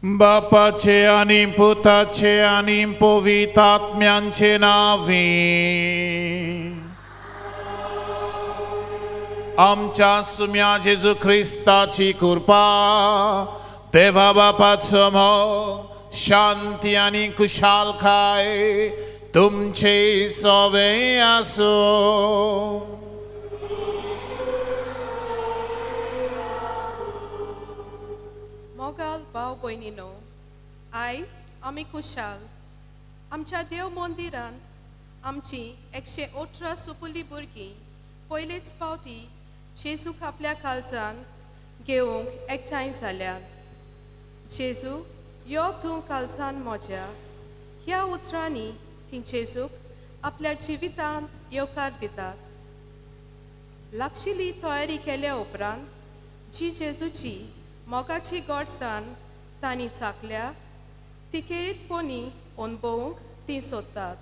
बापाचे आनी पुताचे आनी पवित्र आत्म्यांचे नांवे आमच्या सुम्या जेजू ख्रिस्ताची कृपा, देवा बापाचो मोग, शांती आनी कुशालकाय तुमचे सवे आसूं. मोगाल भाव भयणीनो, आयज आमी खुशाल आमच्या देव मंदिरान आमची 118 सुपुल्ली भुरगीं पयलेच फावटी जेजूक आपल्या काळजान घेवंक एकठांय जाल्यात. जेजू यो तूं काळजान म्हज्या ह्या उतरांनी ती जेजूक आपल्या जिवितांत येवकार दितात. लागशिल्ली तयारी केल्या उपरांत जी जेजूची मोगाची गोडसाण तांणी चाखल्या ती खेरीतपणी अणभवूंक ती सोदतात.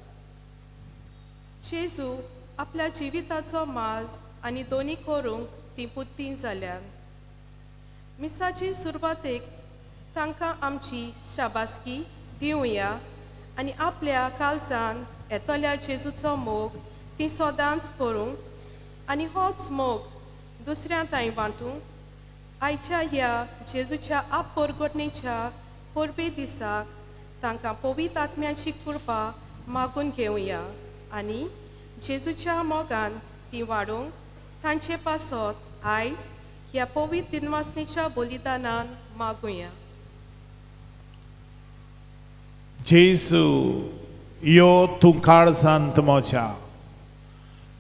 जेजू आपल्या जिविताचो माज आनी दोनी करूंक ती पुत्ती जाल्यात. मिसाची सुरवातेक तांकां आमची शाबासकी दिवया आनी आपल्या काळजान येतल्या जेजूचो मोग ती सदांच करूंक आनी होच मोग दुसऱ्या तांय वांटूंक आयच्या ह्या जेजूच्या आपपरगटणेच्या परबे दिसाक तांकां पवित्र आत्म्याची कृपा मागून घेवया आनी जेजूच्या मोगान ती वाडोवंक तांचे पासत आयज ह्या पवित्र दिनवासनेच्या बलिदानान मागुया. जेजू यो तूं काळजांत म्हज्या,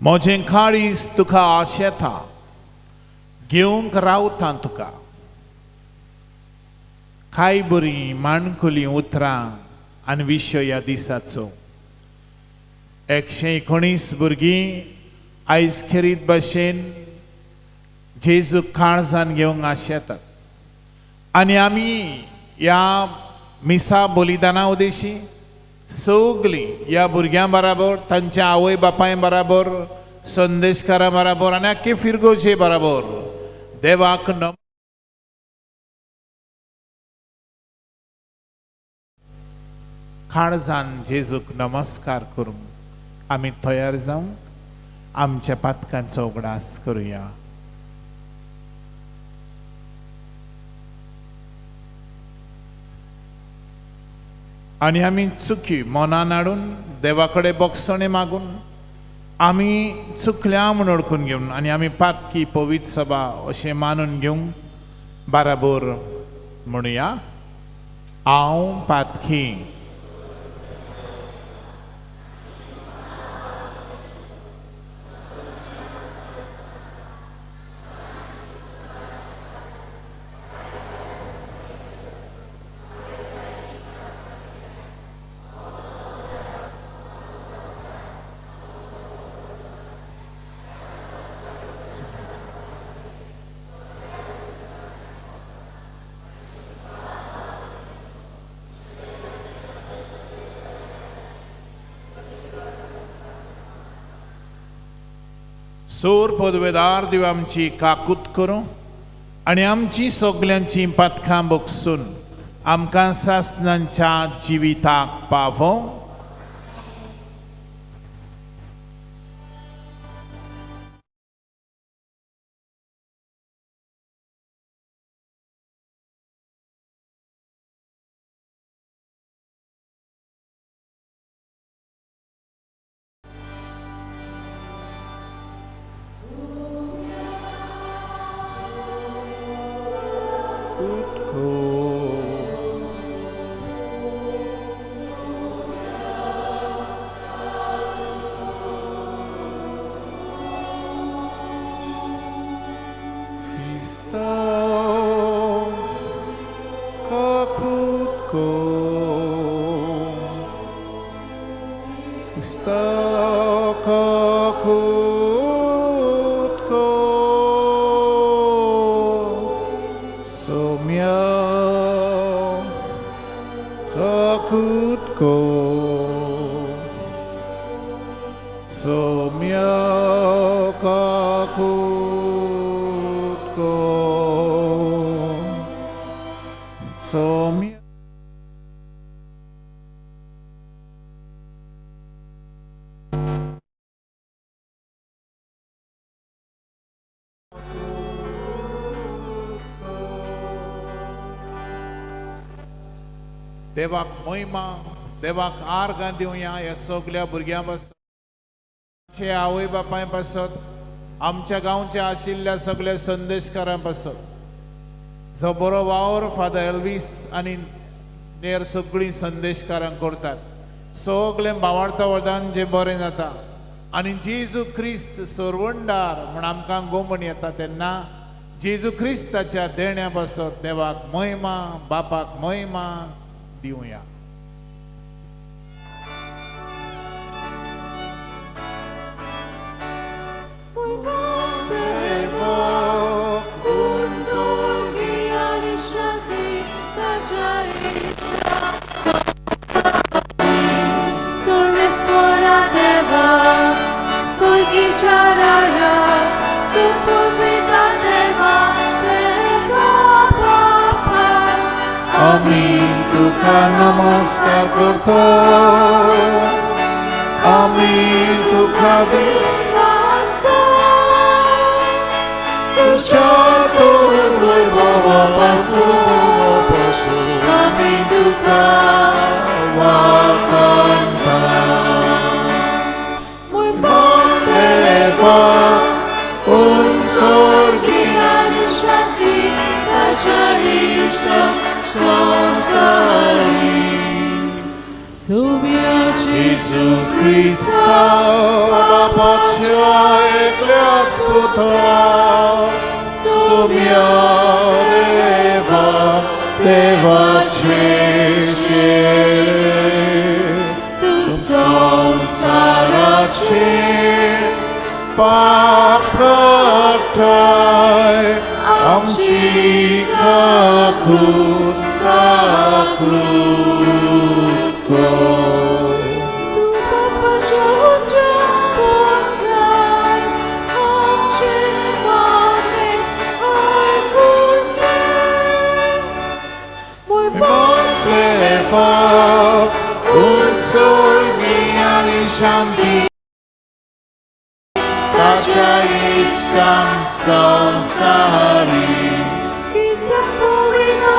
म्हजें काळीज तुका आशेता, घेवंक रावता तुका. काय बरीं माणकुलीं उतरां आनी विशय ह्या दिसाचो. 119 भुरगीं आयज खेरीत भाशेन जेजूक काळजान घेवंक आशेतात आनी आमी ह्या मिसा बलिदाना उदेशी सगलीं ह्या भुरग्यां बराबर, तांच्या आवय बापाय बराबर, संदेशकारा बराबर आनी आख्खे फिरगोजे बराबर देवाक नम काळजान जेजूक नमस्कार करूंक आमी तयार जावंक आमच्या पातकांचो उगडास करुया. आनी आमी चुकी मनान हाडून देवा कडेन बोगसणें मागून आमी चुकल्या म्हूण वळखून घेवन आनी आमी पातकी पवित्र सभा अशें मानून घेवंक बाराबर म्हणुया, हांव पातकी. सोर पदवेदार देव आमची काकूत करूं आनी आमची सगल्यांची पातकां बगसून आमकां सासनांच्या जिविताक पावों. देवाक मोहिमा, देवाक आर्गां दिवया. ह्या सगल्या भुरग्यां पासत, आवय बापाय पासत, आमच्या गांवच्या आशिल्ल्या सगल्या संदेशकारां पासत, जो बरो वावर फादर एल्वीस आनी हेर सगळीं संदेशकारां करतात, सगळें बावार्ता वरदान जें बरें जाता आनी जेजू क्रिस्त सरवंडार म्हूण आमकां गोमण येता तेन्ना जेजू क्रिस्ताच्या देण्या पासत देवाक महिमा, बापाक महिमा दिवया. आमी तुका नमस्कार करतो, आमी तुका तुझ्या वैभवापासून आमी तुका वाखाणता. देवा उत्सर्गी आनी शांती ताच्या इश्ट संवसारी सोम्या जेजू क्रिस्ता बापाच्या एकल्याच पुता सोम्या देवा देवाचे शेरे तूं संवसाराचे पाप काडटाय, आमची काकूत काकूत कर. तूं बापाच्या उजव्या बसलाय, आमचें मागणें आयकून घे. देवा उत्सर्गी आनी शांती ताच्या इश्टांक संवसारी कित्याक पवित्र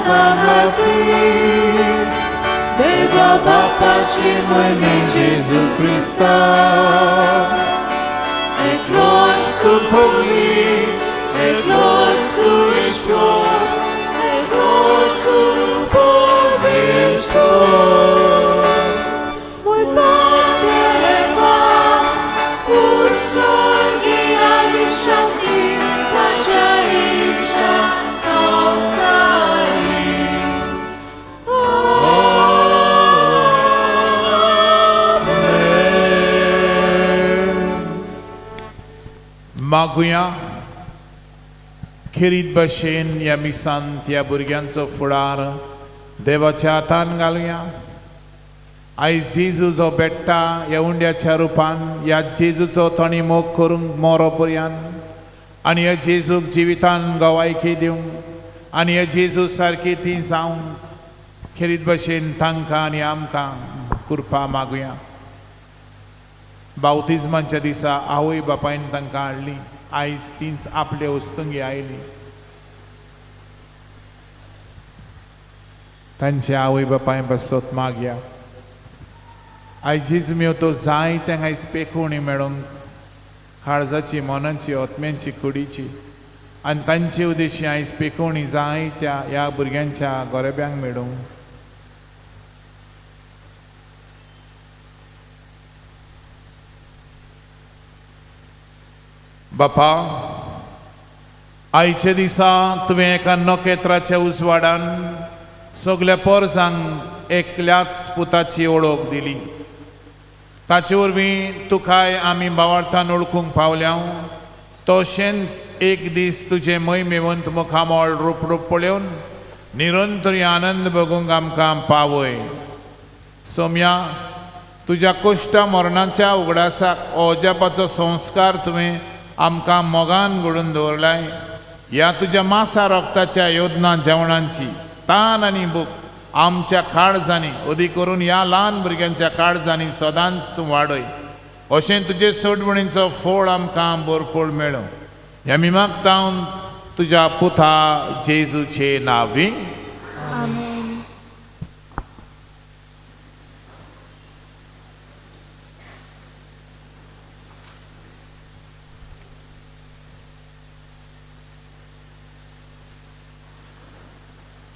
सांगाती देवा बापाची म्हयने जेजू क्रिस्ता एकलोच तूं भोगली, एकलोच तूं ईश्वर, एकलोच तूं परमेश्वर. देवा उत्सर्गी आनी शांती ताच्या इश्टांक संवसारी. मागुया. खेरीत भशेन ह्या मिसांत ह्या भुरग्यांचो फुडार देवाच्या हातान घालुया. आयज जेजू जो भेट्टा ह्या उंड्याच्या रुपान, ह्या जेजूचो तांणी मोग करूंक मोरो पर्यंत आनी ह्या जेजूक जिवितान गवायकी दिवंक आनी ह्या जेजू सारकी ती जावंक खेरीत भशेन तांकां आनी आमकां कृपा मागुया. बावतिज्माच्या दिसा आवय बापायन तांकां हाडली, आयज तींच आपले वस्तुंगी आयली. तांचे आवय बापाय पासत मागया. आयज जेजू मेवतो जाय तेंका आयज पेखोवणी मेळोंक, काळजाची, मनाची, आत्म्यांची, कुडीची आनी तांचे उद्देशी आयज पेखोवणी जाय त्या ह्या भुरग्यांच्या गोरेब्यांक मेळूंक. बापा, आयच्या दिसा तुवें एका नखेत्राच्या उजवाडान सगल्या पोरसांक एकल्याच पुताची वळख दिली. ताचे वरवीं तुकाय आमी बावार्थान वळखूंक पावल्या. तशेंच एक दीस तुजें महिमेवंत मुखामळ रूप रूप पळोवन निरंतरी आनंद भोगूंक आमकां पावय. सोम्या, तुज्या कोश्टा मरणाच्या उगडासाक अजापाचो संस्कार तुवें आमकां मोगान घडून दवरलाय. ह्या तुज्या मासा रक्ताच्या योजना जेवणांची तान आनी भूक आमच्या काळजांनी, अदीक करून ह्या ल्हान भुरग्यांच्या काळजांनी सदांच तूं वाडय. अशें तुजे सोडवणीचो फोळ आमकां भरपूर मेळो. ह्या मी मागता तुज्या पुता जेजूचे नांवी. आमेन.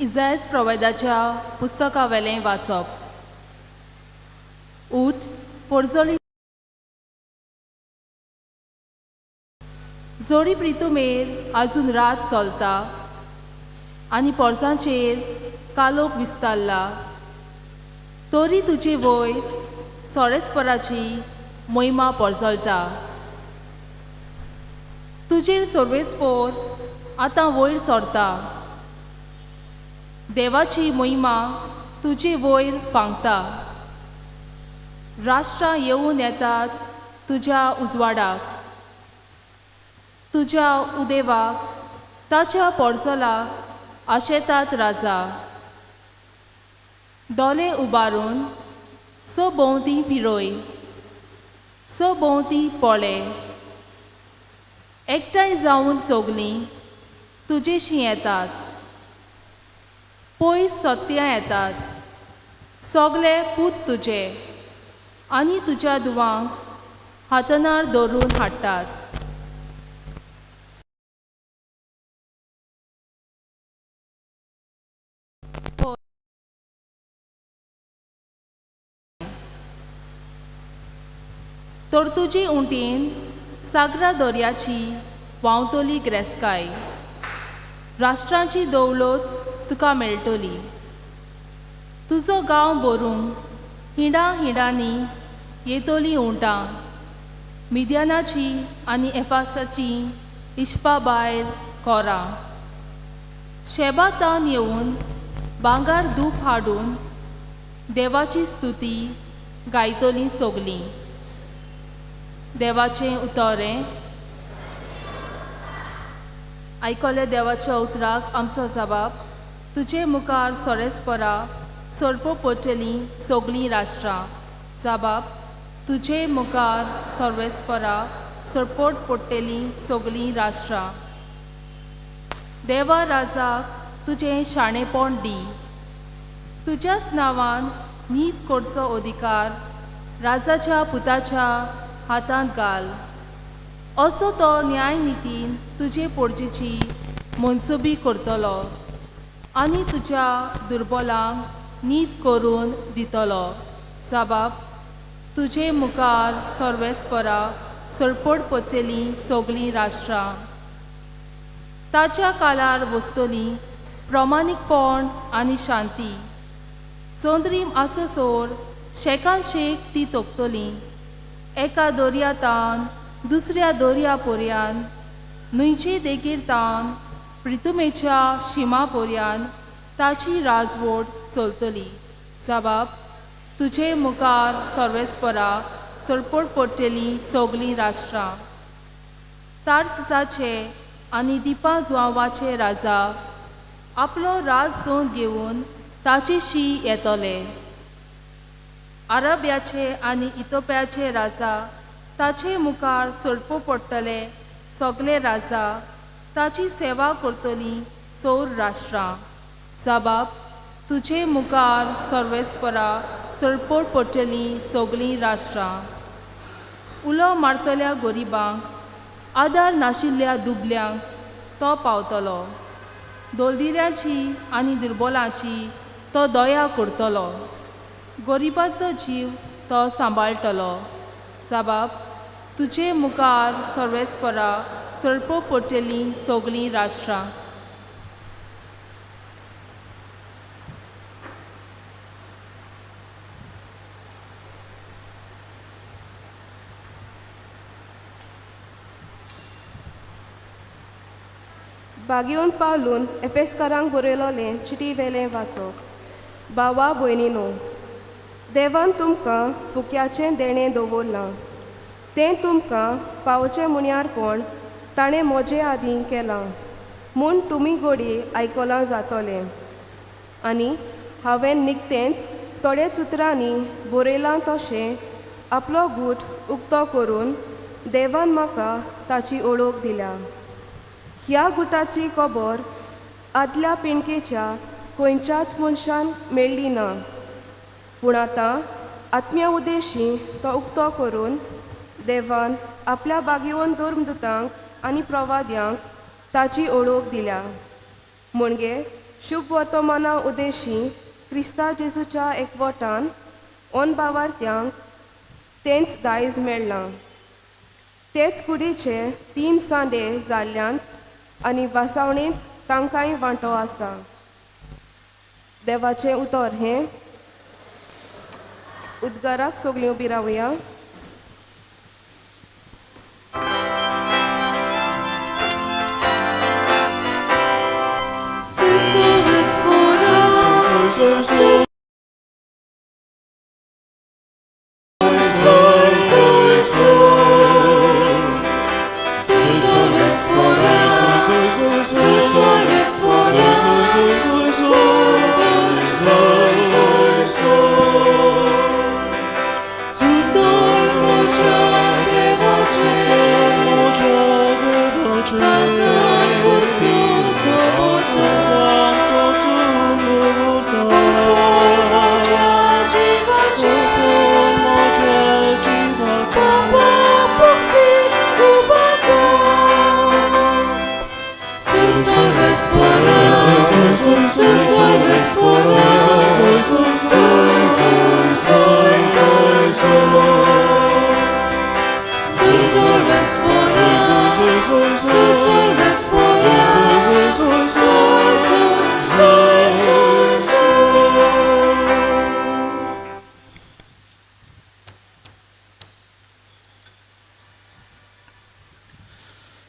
इजायस प्रवेदाच्या पुस्तकावेलें वाचप. उठ पोरजोली जोडी प्रितुमेर आजून रात चलता आनी पोरसांचेर कालोख विस्तारला, तरी तुजे वयर सोरेस्पराची मोहिमा पोरजळटा. तुजेर सर्वेस्पोर आतां वयर सरता, देवाची मोहिमा तुजे वयर फांकता. राष्ट्रां येवन येतात तुज्या उजवाडाक, तुज्या उदेवाक ताच्या पोरसोलाक आशेतात राजा. दोले उबारून सो भोंवती फिरय, सो भोंवती पळे, एकठांय जावन सगलीं तुजेशी येतात, पयस सत्यां येतात, सगले पूत तुजे आनी तुज्या दुवांक हातनार दवरून हाडटात. तर तुजी उंटीन सागरा दर्याची व्हांवतली ग्रेस्काय, राष्ट्रांची दौलत तुका मेळटली. तुजो गांव भरूंक हिंडा हिंडांनी येतली उंटां, मिद्यानाची आनी एफासाची इश्पा भायर कोरां. शेबातान येवन भांगर धूप हाडून देवाची स्तुती गायतलीं सगलीं. देवाचें उतरें आयकले देवाच्या उतराक आमचो जबाब. तुजे मुखार सोरेस्परा सोरपो पडटलीं सगलीं राष्ट्रां. जबाब तुजे मुखार सर्वेस्परा सरपोट पडटलीं सगलीं राष्ट्रां. देवा राजाक तुजें शाणेपण दी, तुज्याच नांवान नीत करचो अधिकार राजाच्या पुताच्या हातांत घाल. असो तो न्यायनितीन तुजे पोरजेची मनसुबी करतलो आनी तुज्या दुर्बलांक नीत करून दितलो. जबाब तुजे मुखार सर्वेस्परा सरपट पडटलीं सगलीं राष्ट्रां. ताच्या कालार वसतलीं प्रमाणीकपण आनी शांती. चंद्रीम आसोसोर शेकान शेक ती तोपतली. एका दर्या तावन दुसऱ्या दर्या पोरयान, न्हंयचे देगेर तावन प्रितुमेच्या शिमा पोरयान ताची राजवट चलतली. जबाब तुजे मुखार सर्वेस्परा सरपट पडटलीं सगलीं राष्ट्रां. तारसिसाचे आनी दिपा जुआवाचे राजा आपलो राजदोन घेवन ताचेशी येतले. अरब्याचे आनी इथोप्याचे राजा ताचे मुखार सरपो पडटले. सगले राजा ताची सेवा करतली सौर राष्ट्रां. जबाब तुजे मुखार सर्वेस्परा सरपट पडटलीं सगलीं राष्ट्रां. उलो मारतल्या गरिबांक, आदार नाशिल्ल्या दुबल्यांक तो पावतलो. दोलदिऱ्यांची आनी दुर्बलांची तो दया करतलो. गरिबाचो जीव तो सांबाळटलो. जबाब तुजे मुखार सर्वेस्परा सरपो पडटलीं सगलीं राष्ट्रां. बागेवन पावलून एफेस्कारांक बरयलोलें चिटी वेलें वाचोक. भावा भयणीनो, देवान तुमकां फुक्याचें देणें दवरलां, तें तुमकां पावचें मुन्यारपण ताणें म्हजे आदीं केलां म्हूण तुमी घडये आयकलां जातलें. आनी हांवें निकतेंच थोडेच उतरांनी बरयलां तशें आपलो गूट उक्तो करून देवान म्हाका ताची ओळख दिल्या. ह्या गुटाची खबर आदल्या पिणकेच्या खंयच्याच मनशान मेळ्ळी ना, पूण आतां आत्म्या उद्देशी तो उक्तो करून देवान आपल्या बागेवन धर्मदुतांक आनी प्रवाद्यांक ताची ओळख दिल्या. म्हणजे शुभ वर्तमाना उदेशी क्रिस्ता जेजूच्या एकवटान अनभावार्थ्यांक तेंच दायज मेळ्ळां. तेच कुडीचे तीन सांडे जाल्ल्यांत आनी भासावणींत तांकांय वांटो आसा. देवाचें उतर हें. उद्गाराक सगळीं उबी रावया.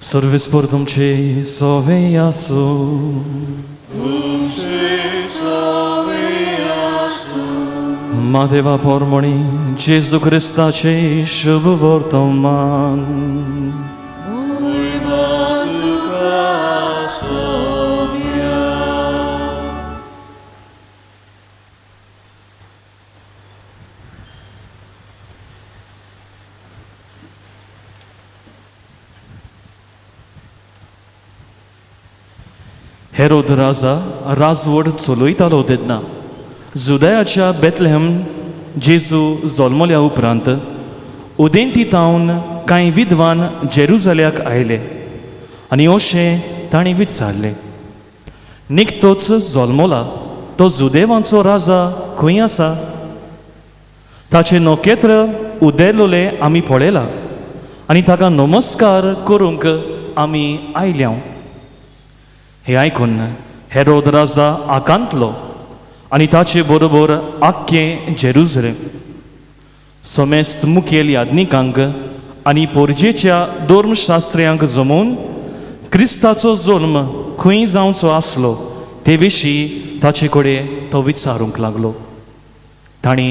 सर्वीस पर तुमचे सवे आसूं. म्हादेवा पोरमणी जेजू क्रिस्ताचे शुभ वर्तमान. हेरोद राजा राजवट चलयतालो तेन्ना जुदयाच्या बेतलेहम जेजू जल्मल्या उपरांत उदेंती तावन कांय विद्वान जेरुजाल्याक आयले आनी अशें तांणी विचारलें, निकतोच जल्मला तो जुदेवांचो राजा खंय आसा? ताचें नखेत्र उदेलोलें आमी पळयलां आनी ताका नमस्कार करूंक आमी आयल्या. हें आयकून हेरोद राजा आकांतलो आनी ताचे बरोबर आख्खें जेरुजलेम. समेस्त मुखेल याज्ञिकांक आनी पोरजेच्या धर्मशास्त्र्यांक जमोवन क्रिस्ताचो जल्म खंय जावचो आसलो ते विशीं ताचे कडेन तो विचारूंक लागलो. तांणी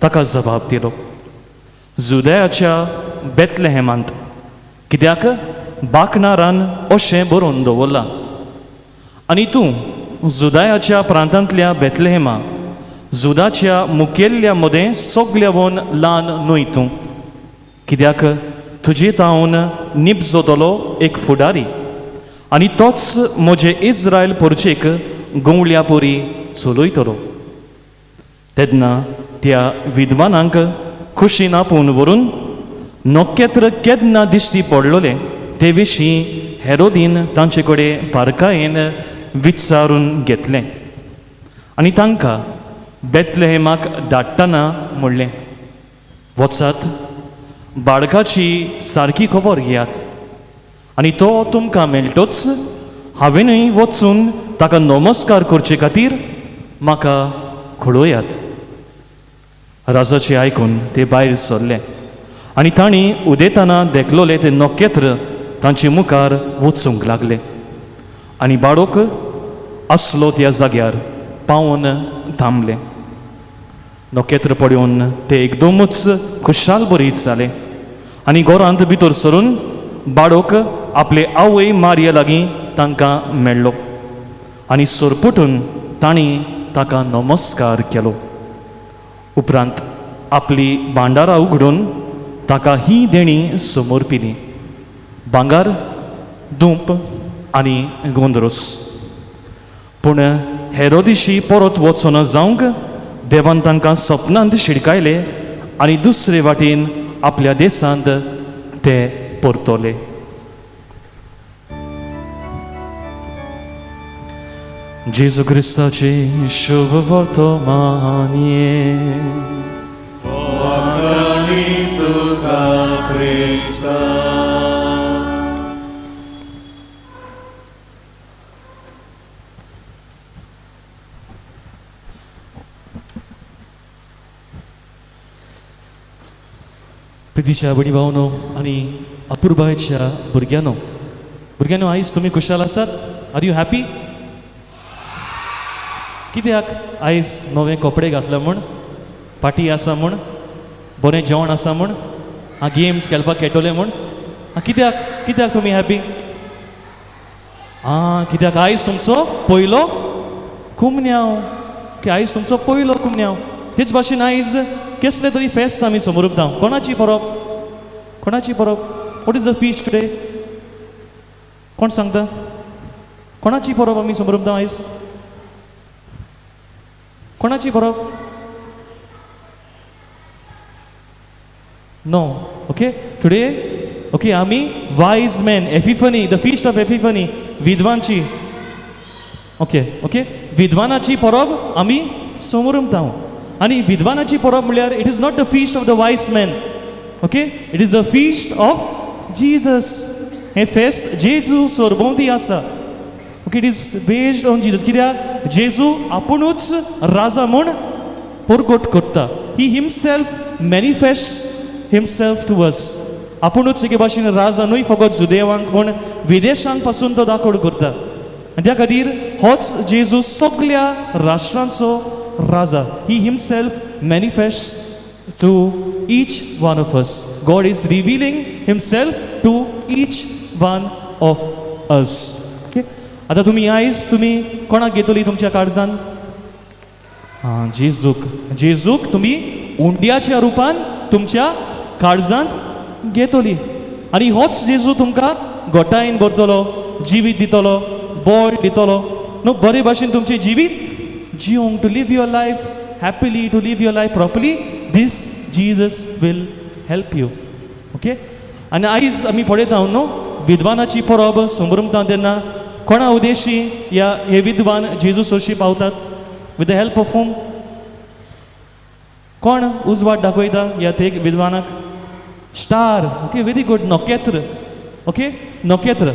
ताका जबाब दिलो, जुदयाच्या बेतलेहेमांत, कित्याक बाकणारान अशें बरोवन दवरलां, आनी तूं जुदायाच्या प्रांतांतल्या बेतलेहेमा जुदाच्या मुखेल्ल्या मदें सगल्यावन ल्हान न्हय तूं, कित्याक तुजे तावन निपजतलो एक फुडारी आनी तोच म्हजे इस्रायल पोरचेक गंवळ्या परी चलयतलो. तेन्ना त्या विद्वानांक खुशीन आपोवन व्हरून नखेत्र केन्ना दिश्टी पडलोलें ते विशीं हेरोदीन तांचे कडेन बारकायेन विचारून घेतलें आनी तांकां बेतलेहेमाक धाडटना म्हणलें, वचात बाळकाची सारकी खबर घेयात आनी तो तुमकां मेळटोच हांवेनूय वचून ताका नमस्कार करचे खातीर म्हाका खळोयात. राजाचें आयकून ते भायर सरले आनी तांणी उदेतना देखलोले ते नखेत्र तांचे मुखार वचूंक लागले आनी बाळोक आसलो त्या जाग्यार पावोन थांबले. नखेत्र पळोवन ते एकदमच खुशाल बरीत जाले आनी घरांत भितर सरून बाळोक आपले आवय मारये लागीं तांकां मेळ्ळो आनी सरपुटून तांणी ताका नमस्कार केलो. उपरांत आपली भांडारां उगडून ताका ही देणी समर्पिली, भांगर, धूप आनी गोंदरोस. पूण हेरोदिशी परत वचोन जावंक देवान तांकां सपनांत शिडकायले आनी दुसरे वाटेन आपल्या देशांत ते परतले. जेजू क्रिस्ताचे शुभ वर्तमान प्रितीच्या भयणी भावनो आनी अपुरबायेच्या भुरग्यांनो, भुरग्यांनो, आयज तुमी खुशाल आसात? Are you happy? कित्याक? आयज नवे कपडे घातले म्हूण, पाटी आसा म्हूण, बरें जेवण आसा म्हूण, आं गेम्स खेळपाक खेळटले म्हूण? आं, कित्याक कित्याक तुमी हॅपी? आं, कित्याक आयज तुमचो पयलो कुमन्यांव की आयज तुमचो पयलो कुमन्यांव. तेच भाशेन आयज केसले तरी फेस्त आमी समरुपता. कोणाची परब? कोणाची परब? What is the feast today? कोण सांगता कोणाची परब आमी समरुपता आयज? कोणाची परब? No, okay. Today, okay, आमी wise men, Epiphany, the feast of Epiphany, विद्वानची, okay okay, विद्वानाची परब आमी समोरमता. आनी विद्वानाची परब म्हणल्यार it is not the feast of the wise men, okay, it is the feast of Jesus. हें फेस्त जेजू सरभोंवती आसा. Okay, it is based on Jesus, कित्याक जेजू आपुणूच राजा म्हूण परगट करता. He himself manifest himself to us. आपुणूच एके भाशेन राजा न्हय फकत जुदेवांक पूण विदेशांक पासून तो दाखोड करता आनी त्या खातीर होच जेजू सगल्या राष्ट्रांचो राजा. He himself manifest to each one of us. God is revealing himself to each one of us. Okay? आतां तुमी आयज तुमी कोणाक घेतली तुमच्या काळजान? आं, जेजूक. जेजूक तुमी उंड्याच्या रुपान तुमच्या काळजांत घेतली आनी होच जेजू तुमकां गोटायेन भरतलो, जिवीत दितलो, बळ दितलो न्हू, बरे भाशेन तुमचें जिवीत जिवंक, to live your life happily, to live your life properly, this Jesus will help you. Okay, आनी आयज आमी पळयता न्हू, विद्वानाची परब संभ्रमता तेन्ना कोणा उद्देशी ह्या हे विद्वान जेजू सरशी पावतात? With the help of whom? कोण उजवाड दाखयता ह्या ते विद्वानाक? Star. Okay, very good. नखेत्र. ओके, नखेत्र.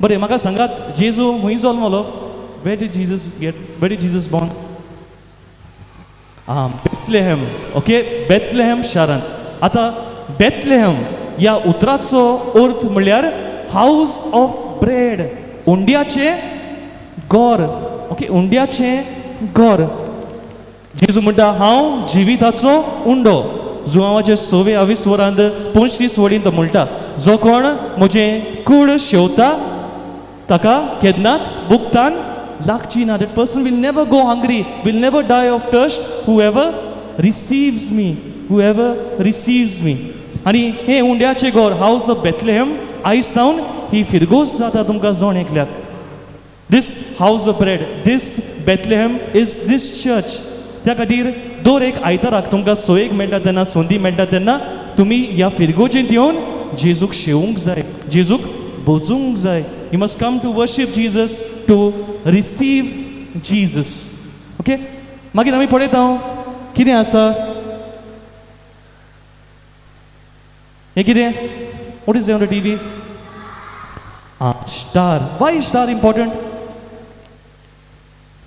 बरें, म्हाका सांगात, जेजू खंय जल्मलो? Where did Jesus born? आं, बेतलेहम. ओके, बेतलेहम शारांत. आतां बेतलेहम ह्या उतराचो अर्थ म्हणल्यार हावज ऑफ ब्रेड, उंड्याचें घर. ओके, उंड्याचें घर. जेजू म्हणटा, हांव जिविताचो उंडो. जुवांवाचे सवे आविस वरांत 35 वळीन तो म्हणटा, जो कोण म्हजें कूड शेवता ताका केन्नाच भुकतान लागची ना. That person will never go hungry, will never die of thirst, whoever receives me, whoever receives me. आनी हें उंड्याचें घर, हावस ऑफ बेथलेहम, आयज सावन ही फिरगोज जाता तुमकां जण एकल्याक. This house of bread, this Bethlehem is this church. त्या खातीर दर एक आयताराक तुमकां सोयेक मेळटा तेन्ना, संदी मेळटा तेन्ना तुमी ह्या फिरगोजेंत येवन जेजूक शेवूंक जाय, जेजूक बोजूंक जाय. You must come to worship Jesus, to receive Jesus. Okay, मागीर आमी पळयता कितें आसा हें. कितें? What is on the TV? Ah, star. Why star important?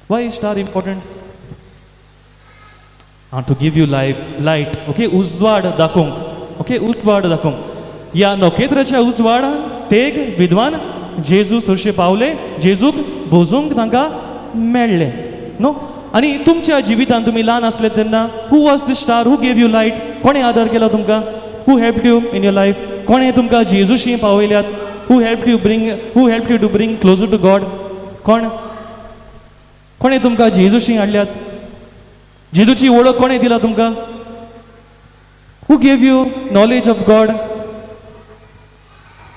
Why star important? Ah, to give you life, light. Okay, उजवाड दाखोवंक. ओके, उजवाड दाखोवंक. ह्या नखेत्राच्या उजवाडान तेग विद्वान जेजू सरशे पावले, जेजूक बोजूंक तांकां मेळ्ळें न्हू. आनी तुमच्या जिवितान तुमी ल्हान आसले तेन्ना who was the star? Who gave you light? कोणें आदार केलो तुमकां? Who help you in your life? कोणें तुमकां जेजूशी पावयल्यात? Who help you to bring closer to God? कोण कोणें तुमकां जेजूशी हाडल्यात? जेजूची वळख कोणें दिला तुमकां? Who gave you knowledge of God?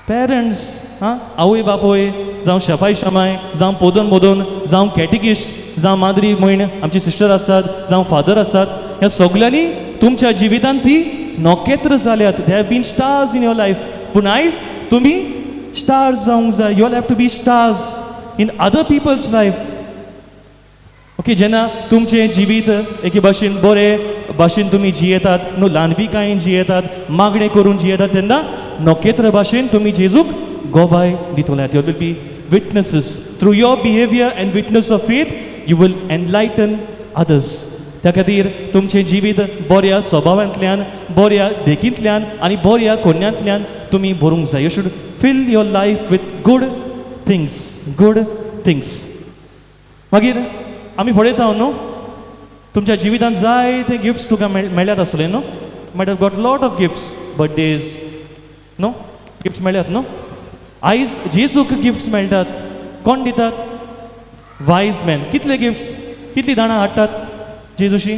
Parents. हां, आवय बापूय जावं, शेपाय शेमाय जावं, पोदोन मोदोन जावं, कॅटिकीस जावं, माद्री म्हयण आमची सिस्टर आसात जावं, फादर आसात, ह्या सगल्यांनी तुमच्या जिवितांत ती नखेत्र जाल्यात. They have been stars in your life. पूण आयज तुमी स्टार्स जावंक जाय. You all have to be stars in other people's life. Okay जेन्ना तुमचें जिवीत एके भाशेन बरें भाशेन तुमी जियेतात न्हू ल्हानविकायेन जियेतात मागणें करून जियेतात तेन्ना नखेत्र भाशेन तुमी जेजूक गोवाय दितले. You will be witnesses through your behaviour and witness of faith. You will enlighten others. त्या खातीर तुमचें जिवीत बऱ्या स्वभावांतल्यान बऱ्या देखींतल्यान आनी बऱ्या कोन्यांतल्यान तुमी भरूंक जाय. You should fill your life with good things, good things. मागीर आमी पळयता न्हू तुमच्या जिवितांत जायते गिफ्ट्स तुका मेळ्ळ्यात आसले न्हू. Might have got lot of gifts, birthdays न्हू, गिफ्ट्स मेळ्ळ्यात न्हू. आयज जेजूक गिफ्ट्स मेळटात. कोण दितात? Wise man. कितले गिफ्ट्स, कितली दाणां हाडटात जेजूशी?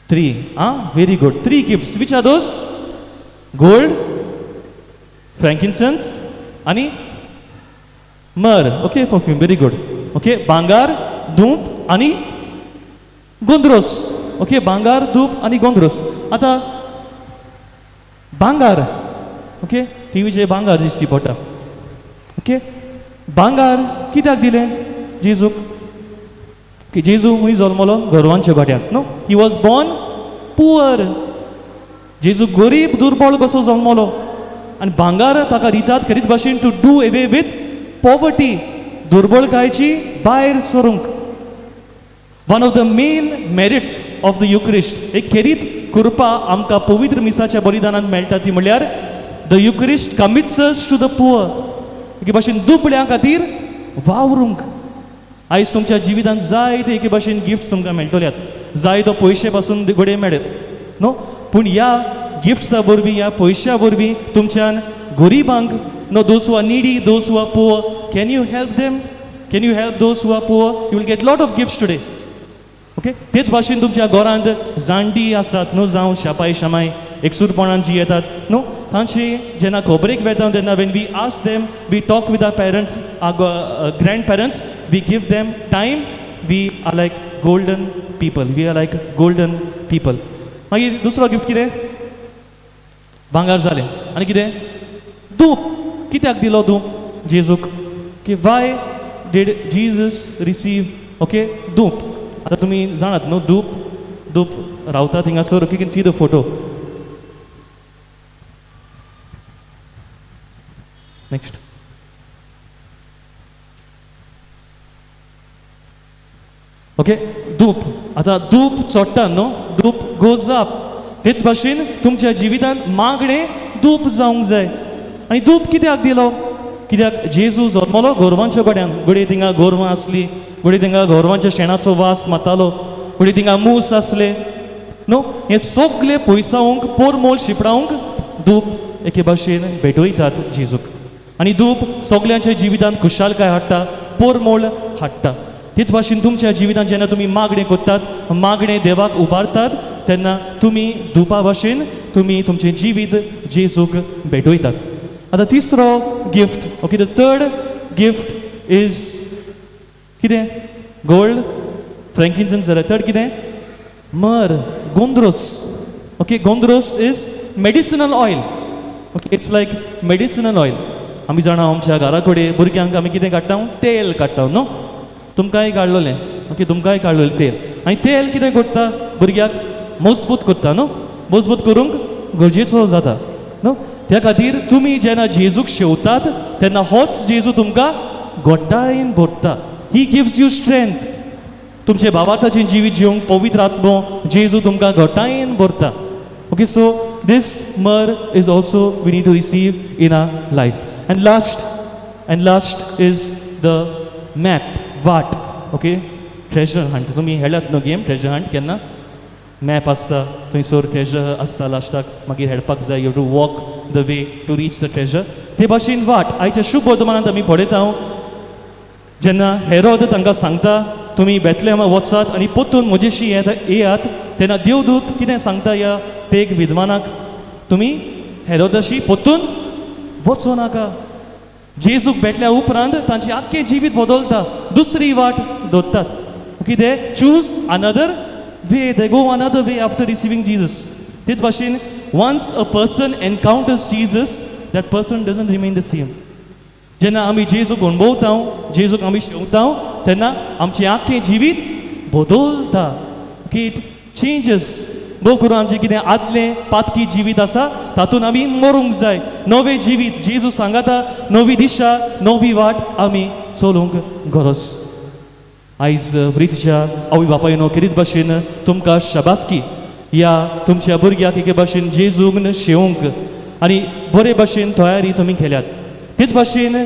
थ्री. आं, very good. Three gifts. Which are those? Gold, frankincense आनी myrrh. Okay, perfume. Very good. Okay, भांगार, धूप आनी गोंद्रोस. ओके, भांगार, धूप आनी गोंद्रोस. आतां भांगार, ओके, टिवीचेर भांगार दिश्टी पडटा. ओके, भांगार कित्याक दिलें जेजूक? की जेजू खंय जल्मलो? गोरवांच्या गोट्यांत न्हू. He was born poor. जेजू गरीब दुर्बळ कसो जल्मलो आनी भांगार ताका दितात खेरीत भाशेन to do away with poverty, दुर्बळकायची भायर सरूंक. One of the main merits of the Eucharist, एक खेरीत कृपा आमकां पवित्र मिसाच्या बलिदानांत मेळटा ती म्हणल्यार the Eucharist commits us to the poor. एके भाशेन दुबळ्यां खातीर वावरूंक. आयज तुमच्या जिवितांत जायते एके भाशेन गिफ्ट्स तुमकां मेळटल्यात, जाय तो पयशे पासून घडये मेळत न्हू, पूण ह्या गिफ्ट्सा वरवीं, ह्या पयश्या वरवीं तुमच्यान गरिबांक न्हू, those who are needy, those who are poor, can you help them? Can you help those who are poor? You will get lot of gifts today. Okay, तेच भाशेन तुमच्या घरांत जाणटी आसात न्हू, जावं शापाय शमाय एकसूरपणान जी येतात न्हू, तांची जेन्ना खबरेक वेता तेन्ना when we ask them, we talk with our parents, our grandparents, we give them time, we are like golden people, we are like golden people. मागीर दुसरो गिफ्ट कितें? भांगार जालें आनी कितें? धूप. कित्याक दिलो धूप जेजूक? की why did Jesus receive, okay, धूप? आतां तुमी जाणात न्हू, धूप धूप रावता थिंगासर. You can see the photo. Next. Okay, धूप. आतां धूप चडटा न्हू, धूप गोज अप. तेच भाशेन तुमच्या जिवितांत मागणें धूप जावंक जाय. आनी धूप कित्याक दिलो? कित्याक जेजू जल्मलो गोरवांच्या गोड्यान. घडये थिंगा गोरवां आसली, घडये थिंगा गोरवांच्या शेणाचो वास मारतालो, घडये थिंगा मूस आसले न्हू. हें सगलें पयसावंक, पोरमोल शिपडावंक धूप एके भाशेन भेटयतात जेजूक. आनी धूप सगल्यांच्या जिवितांत खुशालकाय हाडटा, पोरमोळ हाडटा. तेच भाशेन तुमच्या जिवितांत जेन्ना तुमी मागणें करतात, मागणें देवाक उबारतात, तेन्ना तुमी धुपा भाशेन तुमी तुमचें जिवीत जेजूक भेटयतात. आतां तिसरो gift, okay, the third gift is कितें? गोल्ड, फ्रँकिन्सन्स जाल्यार थर्ड कितें? मर, गोंद्रोस. ओके, गोंद्रोस is medicinal oil. Okay, it's like medicinal oil. आमी जाणा आमच्या घरा कडेन भुरग्यांक आमी कितें काडटा? तेल काडटा न्हू. तुमकांय काडलोलें? ओके, तुमकांय काडलोलें तेल. आनी तेल कितें करता? भुरग्याक मजबूत करता न्हू. मजबूत करूंक गरजेचो जाता न्हू. त्या खातीर तुमी जेन्ना जेजूक शेवतात तेन्ना होच जेजू तुमकां घोटायेन भरता. He gives you strength. तुमचे भावार्थाचें जिवीत जिवंक पवित्र आत्मो जेजू तुमकां घटायेन भरता. Okay, so this myrrh is also we need to receive in our life. And last is the map, वाट. Okay, treasure Hunt. तुमी हेळ्यात न्हू गेम ट्रेजर हंट? केन्ना मॅप आसता, थंयसर ट्रेजर आसता, लास्टाक मागीर हेडपाक जाय. You to walk the way to reach the treasure. ते भाशेन वाट आयच्या शुभ वर्तमानांत आमी पळयता, जेन्ना हेरोद तांकां सांगता तुमी बेतलेमा वचात आनी परतून म्हजेशी येत येयात, तेन्ना देवदूत कितें सांगता ह्या तेग विद्वानाक? तुमी हेरोदाशी परतून वचूं नाका. जेजूक भेटल्या उपरांत तांचें आख्खें जिवीत बदलता, दुसरी वाट दवरतात. Okay, they choose another way, they go another way after receiving Jesus. तेच भाशेन once a person encounters Jesus, that person doesn't remain the same. जेन्ना आमी जेजूक अणभवता, जेजूक आमी शेवता, तेन्ना आमचें आख्खें जिवीत बदलता. Okay, it changes. भोव करून आमचें कितें आदलें पातकी जिवीत आसा तातूंत आमी मरूंक जाय. नवें जिवीत जेजू सांगाता, नवी दिशा, नवी वाट आमी चलूंक गरज. आयज प्रितीच्या आवय बापायनो, खेरीत भाशेन तुमकां शाबासकी. ह्या तुमच्या भुरग्याक एके भाशेन जेजूक शेवंक आनी बरे भाशेन तयारी तुमी केल्यात. तेच भाशेन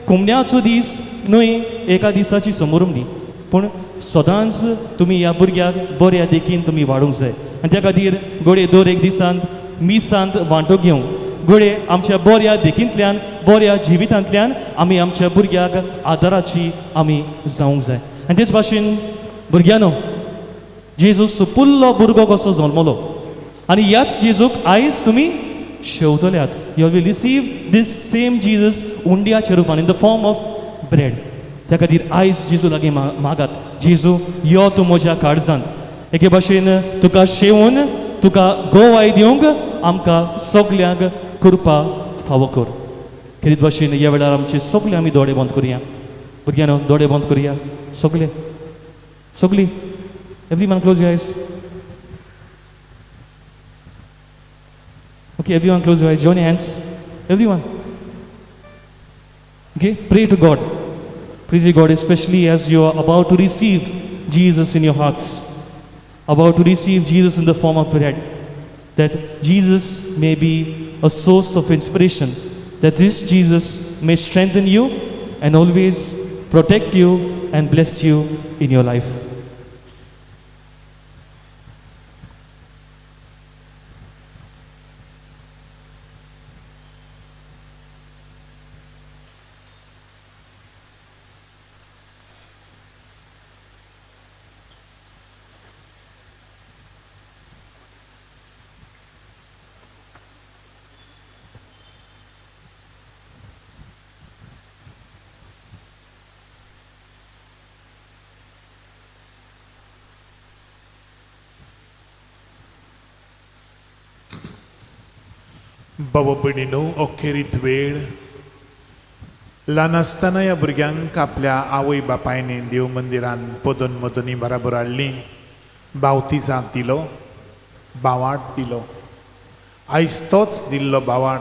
कुमण्याचो दीस न्हय, एका दिसाची समोरम न्ही, पूण सदांच तुमी ह्या भुरग्याक बऱ्या देखीन तुमी वाडूंक जाय. आनी त्या खातीर घडये दर एक दिसांत मिसांत वांटो घेवंक, घडये आमच्या बऱ्या देखींतल्यान, बऱ्या जिवितांतल्यान आमी आमच्या भुरग्याक आदाराची आमी जावंक जाय. आनी तेच भाशेन भुरग्यांनो, जेजू सुपुल्लो भुरगो कसो जल्मलो आनी ह्याच जेजूक आयज तुमी शेवतल्यात. You will receive this same Jesus उंड्याच्या रुपान, in the form of bread. त्या खातीर आयज जेजू लागीं मागात, जेजू यो तूं म्हज्या काळजान, एके भाशेन तुका शेवून तुका गोवाय दिवंक आमकां सगल्यांक कृपा फावो कर. खेरीत भाशेन ह्या वेळार आमचे सगळे आमी दोळे बंद करुया. भुरग्यांनो, दोळे बंद करुया सगळे, सगळीं. Everyone close your eyes. Okay, everyone close your eyes. Join your hands. Everyone. Okay, pray to God. Pray to God, especially as you are about to receive Jesus in your hearts, about to receive Jesus in the form of bread, that Jesus may be a source of inspiration, that this Jesus may strengthen you and always protect you and bless you in your life. बाबा भयणीनो, अखेरीत वेळ. ल्हान आसतना ह्या भुरग्यांक आपल्या आवय बापायनी देव मंदिरान पदन मदनी बराबर हाडली, बावतिजांत दिलो, बावाट दिलो. आयज तोच दिल्लो बावाट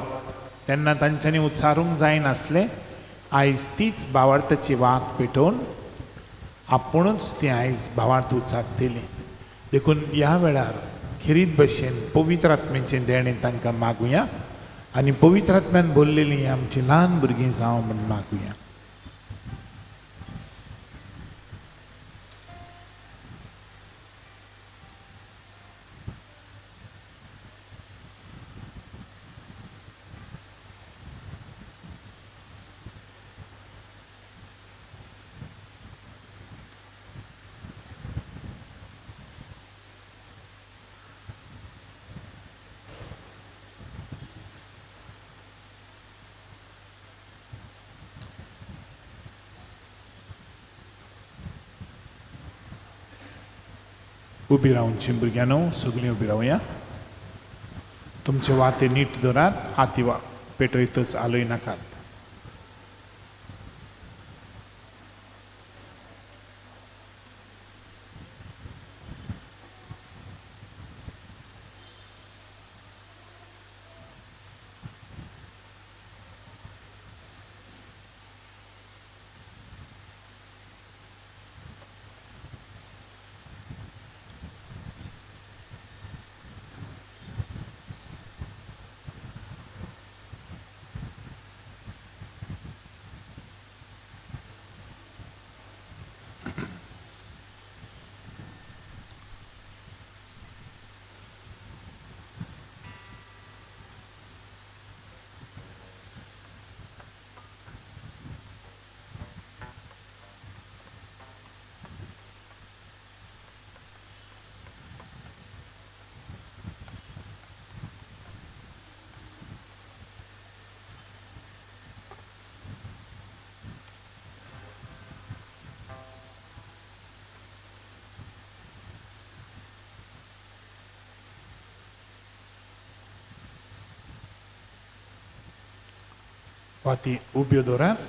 तेन्ना तांच्यांनी उच्चारूंक जायनासलें. आयज तीच बावार्थाची वात पेटोवन आपुणूच ती आयज भावार्थ उच्चारतली. देखून ह्या वेळार खेरीत भशेन पवित्र आत्म्याचें देणें तांकां मागुया आनी पवित्र आत्म्यान भरलेलीं आमचीं ल्हान भुरगीं जावं म्हूण मागुया. उबी रावची भुरग्यांनो, सगळीं उबी रावया. तुमचे वाते नीट दवरात, आती वा पेटयतच आलोय नाकात. वाती उब्यो दवरात.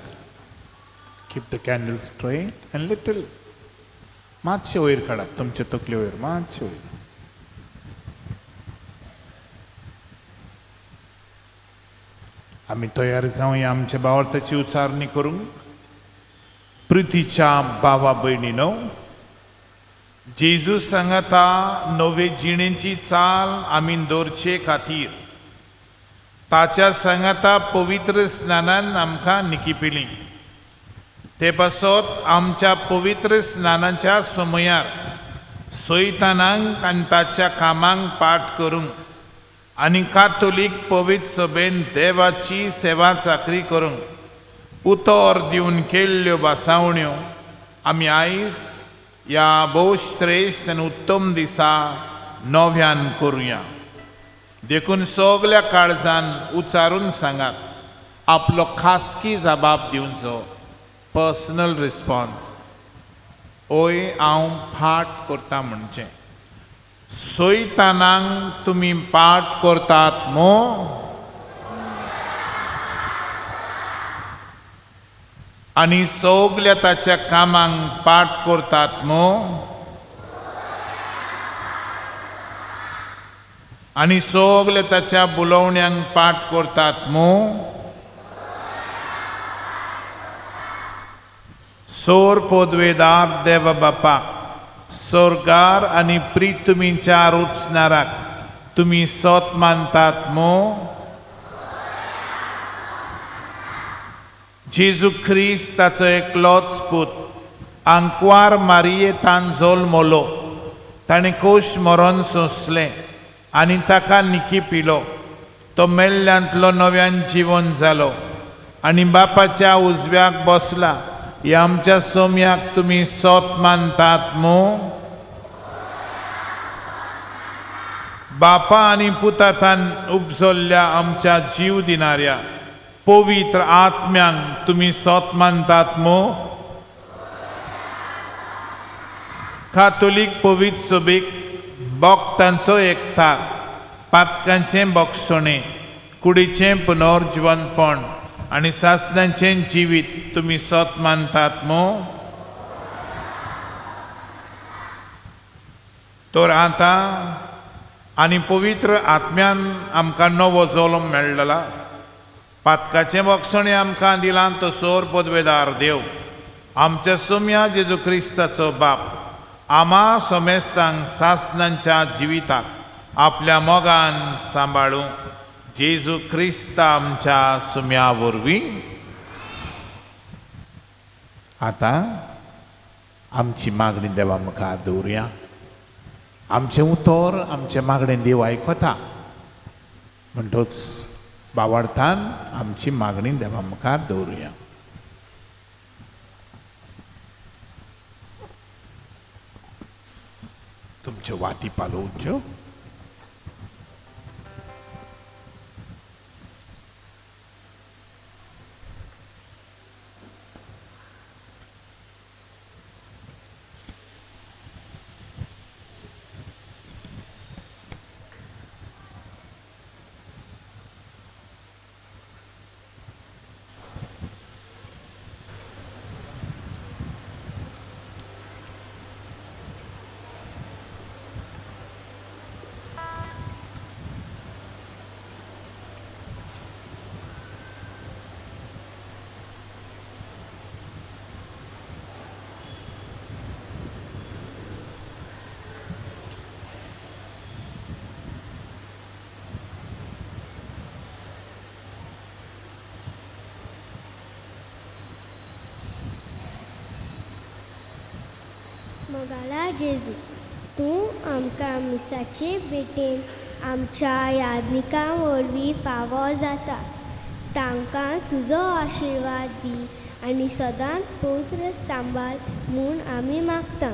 Keep the candle straight and little मातशें वयर काडात, तुमचे तकले वयर मातशें वयर. आमी तयार जावया आमच्या भावार्थाची उच्चारणी करूंक. प्रितीच्या भावा भयणीनो, जेजू सांगाता नवे जिणेची चाल आमी दवरचे खातीर ताच्या सांगाता पवित्र स्नानान आमकां निकिपिली. ते पासत आमच्या पवित्र स्नानाच्या समयार सैतानांक आनी ताच्या कामांक पाठ करूंक आनी कातोलीक पवित्र सभेन देवाची सेवा चाकरी करूंक उतर दिवन केल्ल्यो भासावण्यो आमी आयज ह्या भोव श्रेश्ठ आनी उत्तम दिसा नव्यान करुया. देखून सगल्या काळजान उच्चारून सांगात, आपलो खासगी जबाब दिवचो, पर्सनल रिस्पॉन्स. ओय हांव फाट करता म्हणचें सैतानांक तुमी पाठ करतात मो? आनी सगल्या ताच्या कामांक पाठ करतात मो? आनी सगल्या ताच्या बोलोवण्यांक पाठ करतात मो? सोर पदवेदार देव बापाक, सोर्गार आनी प्रितुमीच्या रुचनाराक तुमी सोत मानतात मो? जेजू ख्रिस्त ताचो एकलोच पूत आंकवार मारियेतान जल्मलो, ताणें कोश मरोन सोंसलें आनी ताका निकी पिलो. तो मेल्ल्यांतलो नव्यान जिवन जालो आनी बापाच्या उजव्याक बसला. ह्या आमच्या सोम्याक तुमी सोत मानतात मो? बापा आनी पुतातान उपजल्ल्या आमच्या जीव दिणाऱ्या पवित्र आत्म्यांक तुमी सोत मानतात मो? कातोलीक पवित्र सभेक भक्तांचो एकतार, पातकांचें बक्षणें, कुडीचें पुनर्जिवनपण आनी सासणाचें जिवीत तुमी सोत मानतात मो? तर आतां आनी पवित्र आत्म्यान आमकां नवो जल्म मेळ्ळा, पातकाचें बक्षणें आमकां दिलां तो सोर पदवेदार देव आमच्या सोम्या जेजू क्रिस्ताचो बाप आमा सोमेस्तांक सासणांच्या जिविताक आपल्या मोगान सांबाळूं. जेजू क्रिस्त आमच्या सुम्या वरवीं. आतां आमची मागणी देवा मुखार दवरुया. आमचें उतर आमचें मागणें देव आयकता, म्हणटच बावडतान आमची मागणी देवा मुखार दवरुया. तुमच्यो वाती पालोवच्यो. मोगाळा जेजू, तूं आमकां मिसाचे भेटेन आमच्या यादनिकां वरवीं फावो जाता. तांकां तुजो आशिर्वाद दी आनी सदांच पवित्र सांबाळ म्हूण आमी मागता.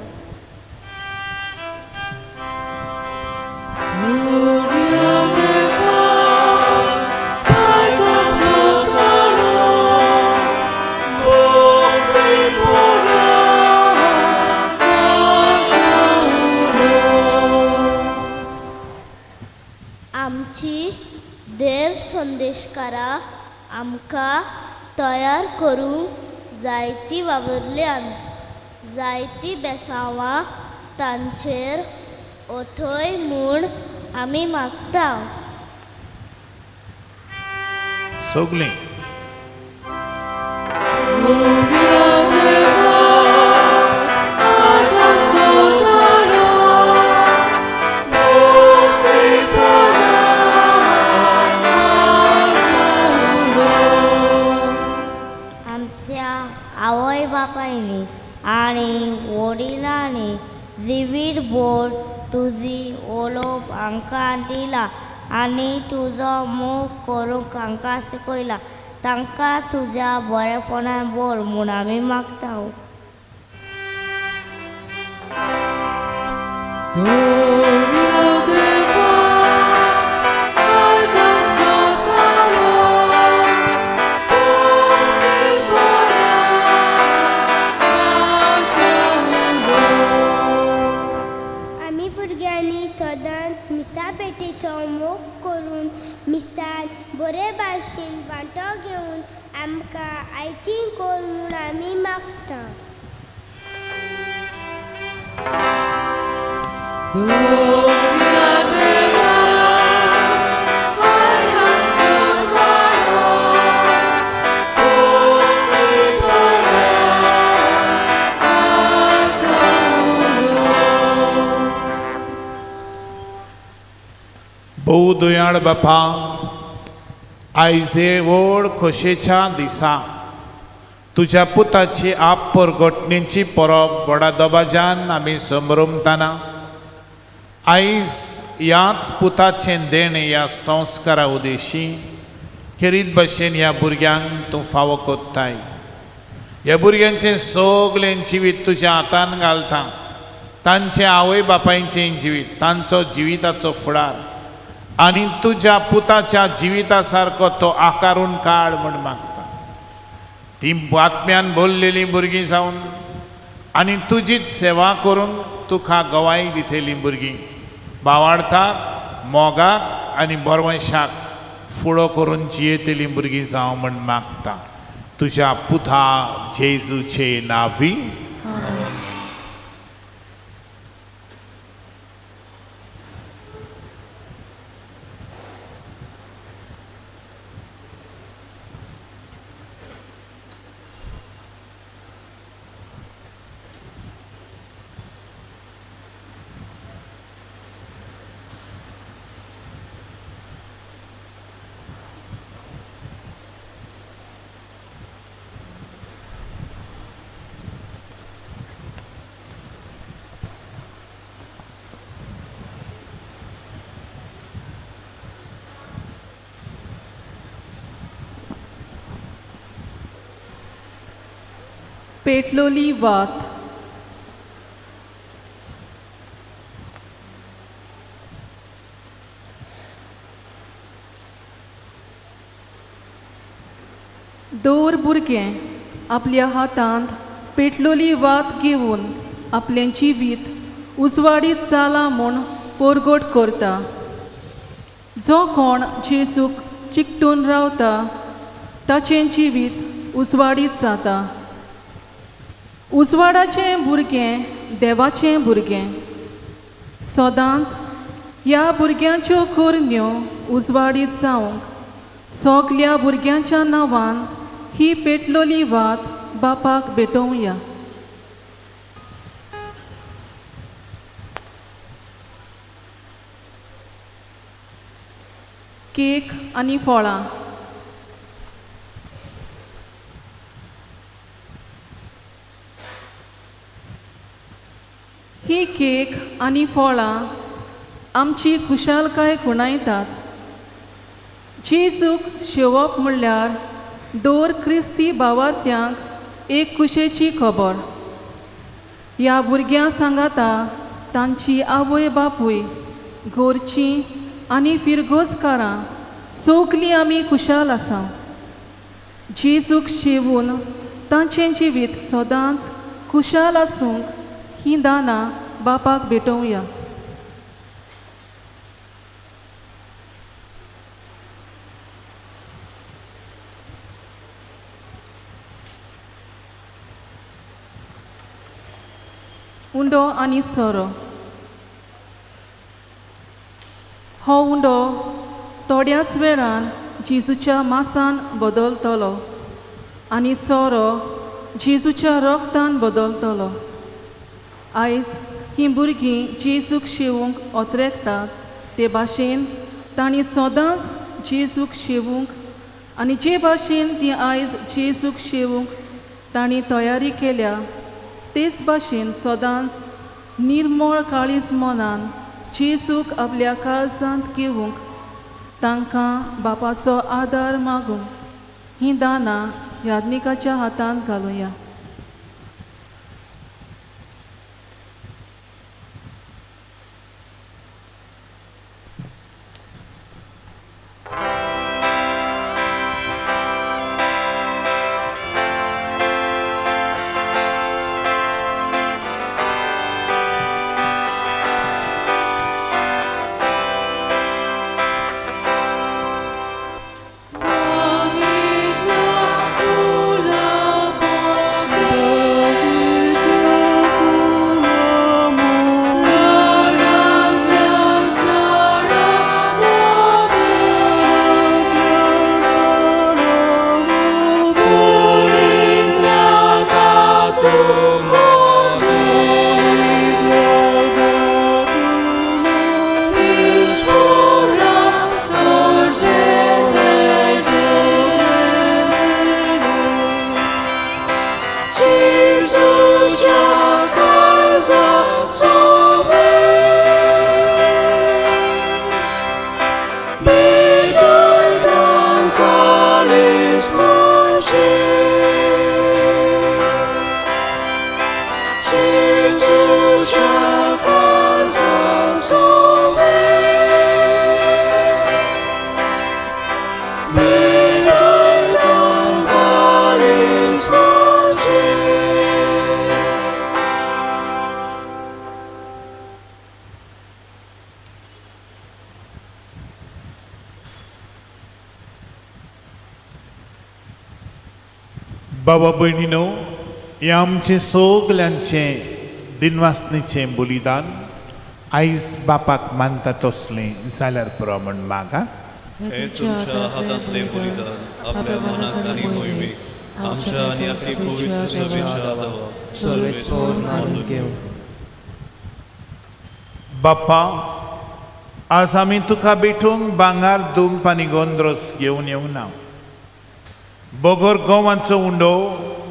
आमची देव संदेशकारा आमकां तयार करूंक जायतीं वावुरल्यांत. जायतीं बेसांवां तांचेर ओथय म्हूण आमी मागता. सगळीं आमच्या आवय बापायनी आनी वडिलांनी जिवीत भर तुजी उलोवप आमकां दिला आनी तुजो मोग करूंक आमकां शिकयला. तांकां तुज्या बरेपणान भर म्हूण आमी मागता. आमी भुरग्यांनी सदांच मिसा पेटेचो मोग करून मिसान बरे भाशेन वांटो घेवन आमकां आयती कर म्हूण आमी मागता. भोव दयाळ बापा, आयज हे व्हड खोशेच्या दिसा तुज्या पुताची आप परगटणेची परब व्हडा दबाज्यान आमी समरमताना आयज ह्याच पुताचें देणें ह्या संस्कारा उदेशी खेरीत भशेन ह्या भुरग्यांक तूं फावो कोत्ताय. ह्या भुरग्यांचें सगळें जिवीत तुज्या हातान घालता. तांचे आवय बापायचें जिवीत, तांचो जिविताचो फुडार आनी तुज्या पुताच्या जिविता सारको तो आकारून काड म्हूण मागता. ती आत्म्यान भरलेलीं भुरगीं जावन आनी तुजीच सेवा करून तुका गवाय दितलीं भुरगीं भावार्थाक, मोगाक आनी बरवंशाक फुडो करून जियेतलीं भुरगीं जावं म्हूण मागता. तुज्या पुता जेजूचे नांवी. पेटलोली वात. दवर भुरगें आपल्या हातांत पेटलोली वात घेवन आपलें जिवीत उजवाडीत जालां म्हूण पोरगोट करता. जो कोण जेजूक चिकटून रावता ताचें जिवीत उजवाडीत जाता. उजवाडाचें भुरगें देवाचें भुरगें. सदांच ह्या भुरग्यांच्यो करण्यो उजवाडीत जावंक सगल्या भुरग्यांच्या नांवान ही पेटलोली वात बापाक भेटोवया. केक आनी फळां. ही केक आनी फळां आमची खुशालकाय खुणायतात. जेजूक शेवप म्हणल्यार दर क्रिस्ती भावार्थ्यांक एक खुशेची खबर. ह्या भुरग्यां सांगाता तांची आवय बापूय, घरचीं आनी फिरगोजकारां सगलीं आमी खुशाल आसा. जेजूक शेवून तांचें जिवीत सदांच खुशाल आसूंक हीं दानां बापाक भेटोवया. उंडो आनी सोरो. हो उंडो थोड्याच वेळान जेजूच्या मासान बदलतलो आनी सोरो जेजूच्या रक्तान बदलतलो. आयज हीं भुरगीं जेजूक शेवूंक ओतरेकतात ते भाशेन तांणी सदांच जेजूक शेवूंक आनी जे भाशेन ती आयज जेजूक शेवूंक तांणी तयारी केल्या तेच भाशेन सदांच निर्मळ काळीज मनान जेजूक आपल्या काळजांत घेवंक तांकां बापाचो आदार मागूंक हीं दानां याज्ञिकाच्या हातांत घालुया. बाबा भयणीनो, हें आमचें सगल्यांचें दिनवासणीचें बलिदान आयज बापाक मानता तसलें जाल्यार पुरो म्हण मागा. हे तुमच्या हातांतलें बलिदान आपल्या मनाक आनी मोहिमेक आमच्या आनी आपली पवित्र सभेच्या आदावाक सर्वेस्पोर मानून घेवं. बाप्पा, आज आमी तुका भेटूंक भांगर दुंप आनी गोंद्रोस घेवन येवना, बगर गोवांचो उंडो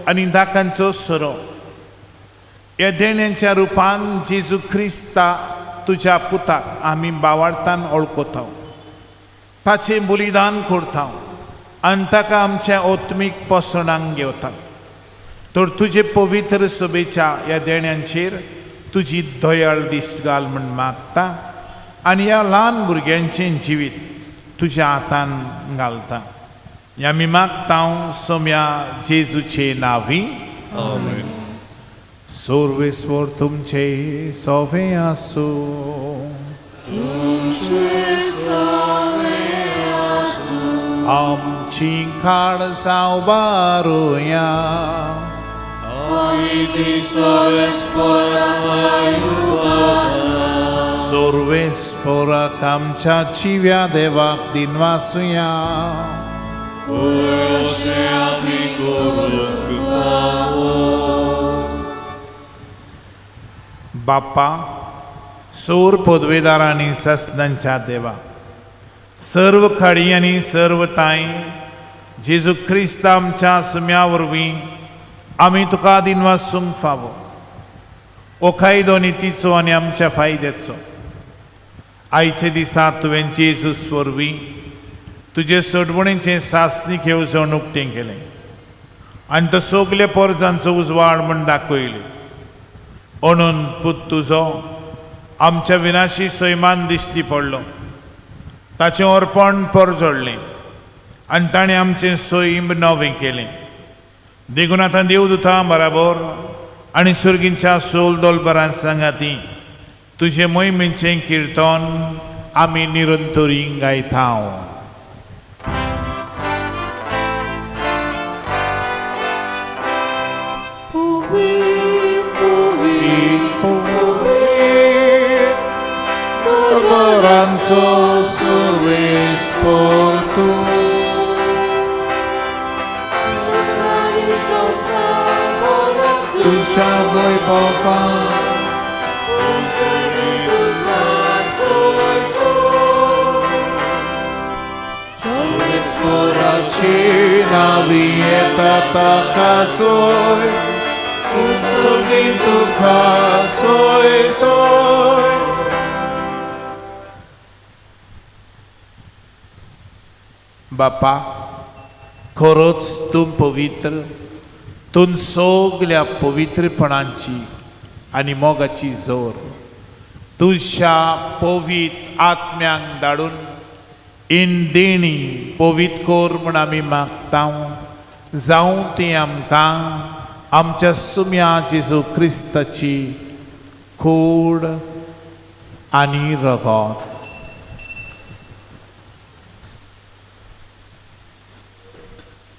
आनी दाकांचो सोरो ह्या देण्यांच्या रुपान जेजू क्रिस्ता तुज्या पुताक आमी बावार्थान वळखता, ताचें बलिदान करता आनी ताका आमच्या आत्मीक पोसणांक घेवता. तर तुजे पवित्र सभेच्या ह्या देण्यांचेर तुजी दयाळ दिश्ट घाल म्हण मागता आनी ह्या ल्हान भुरग्यांचें जिवीत तुज्या हातान घालता. ह्या आमी मागता सोम्या जेजूचे नांवी. आमेन. सर्वेस्वर तुमचे सोवे आसूं. आमची काळजां उबारुया. सर्वेस्पराक आमच्या जिव्या देवाक दिनवासुया. बाप्पा, सोर पदवेदार आनी ससनांच्या देवा, सर्व खाडी आनी सर्व ताई जेजू क्रिस्त आमच्या सुम्या वरवीं आमी तुका दिनवासूंक फावो. ओ कायदो नितीचो आनी आमच्या फायद्याचो आयचे दिसा तुवें जेजूस वरवीं तुजे सोडवणेचें सासणीक येवजण उक्तें केलें आनी तो सगल्या पोरजांचो उजवाड म्हूण दाखयले. म्हणून पूत तुजो आमच्या विनाशी सैमान दिश्टी पडलो, ताचें अर्पण परजडलें आनी ताणें आमचें सैम नवें केलें. देखून आतां देवदुतां बराबर आनी सुर्गींच्या सोल दोलबरां सांगाती तुजें मोहिमेचें किर्तन आमी निरंतरी गायता. Puvi, puvi, so सुरवेस तूं. तुझ्या वैभवान Spuraci navieta takasoi, usurgin tukasoi soi. बापा, खरोच तूं पवित्र, तूं सगल्या पवित्रपणांची आनी मोगाची जोर तुज्या पवीत आत्म्यांक धाडून इन देणी पवीत कर म्हूण आमी मागता. जावं ती आमकां आमच्या सुम्या जेजू क्रिस्ताची कूड आनी रगत.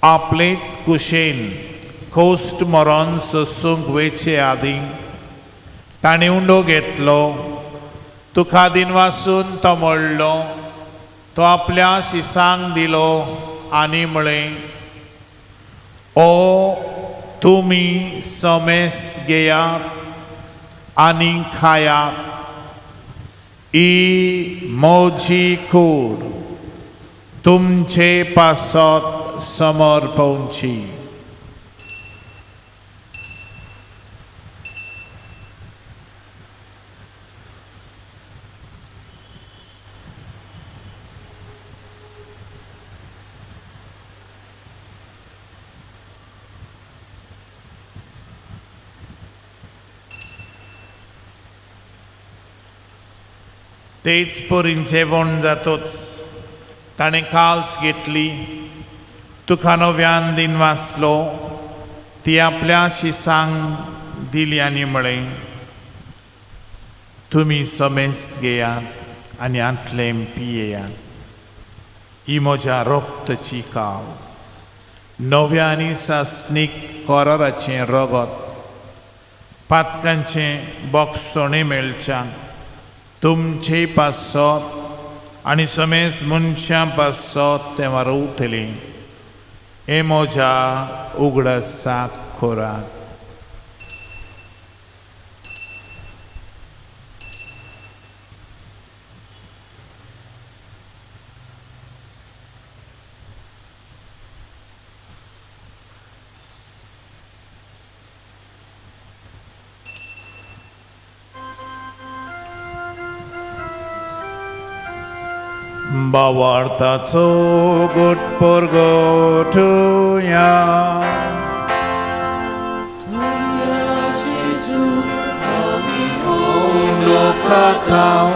आपलेच कुशेन खोस्ट मरोन सोसूंक वेचे आदीं ताणें उंडो घेतलो, तुका दिनवासून तो मोडलो, तो आपल्या शिसांक दिलो आनी म्हळें, ओ तुमी समेस्त घेयात आनी खायात, ही म्हजी कूड तुमचे पासत समोर पवची. तेच परीन जेवण जातोच ताणें काल्स घेतली, तुका नव्यान दिन वाचलो, ती आपल्या शिसांक दिली आनी म्हळें, तुमी समेस्त घेयात आनी हांतलें पियेयात, ही म्हज्या रोगताची काल्स, नव्या आनी सासणीक कराराचें रगत, पातकांचें बोगसणें मेळच्या तुमचे पासत आनी समेस्त मनशां पासत तें वारवतलें. हे म्हज्या उगडासाक करात. बावार्थाचो गोट परगटुया. लोकांव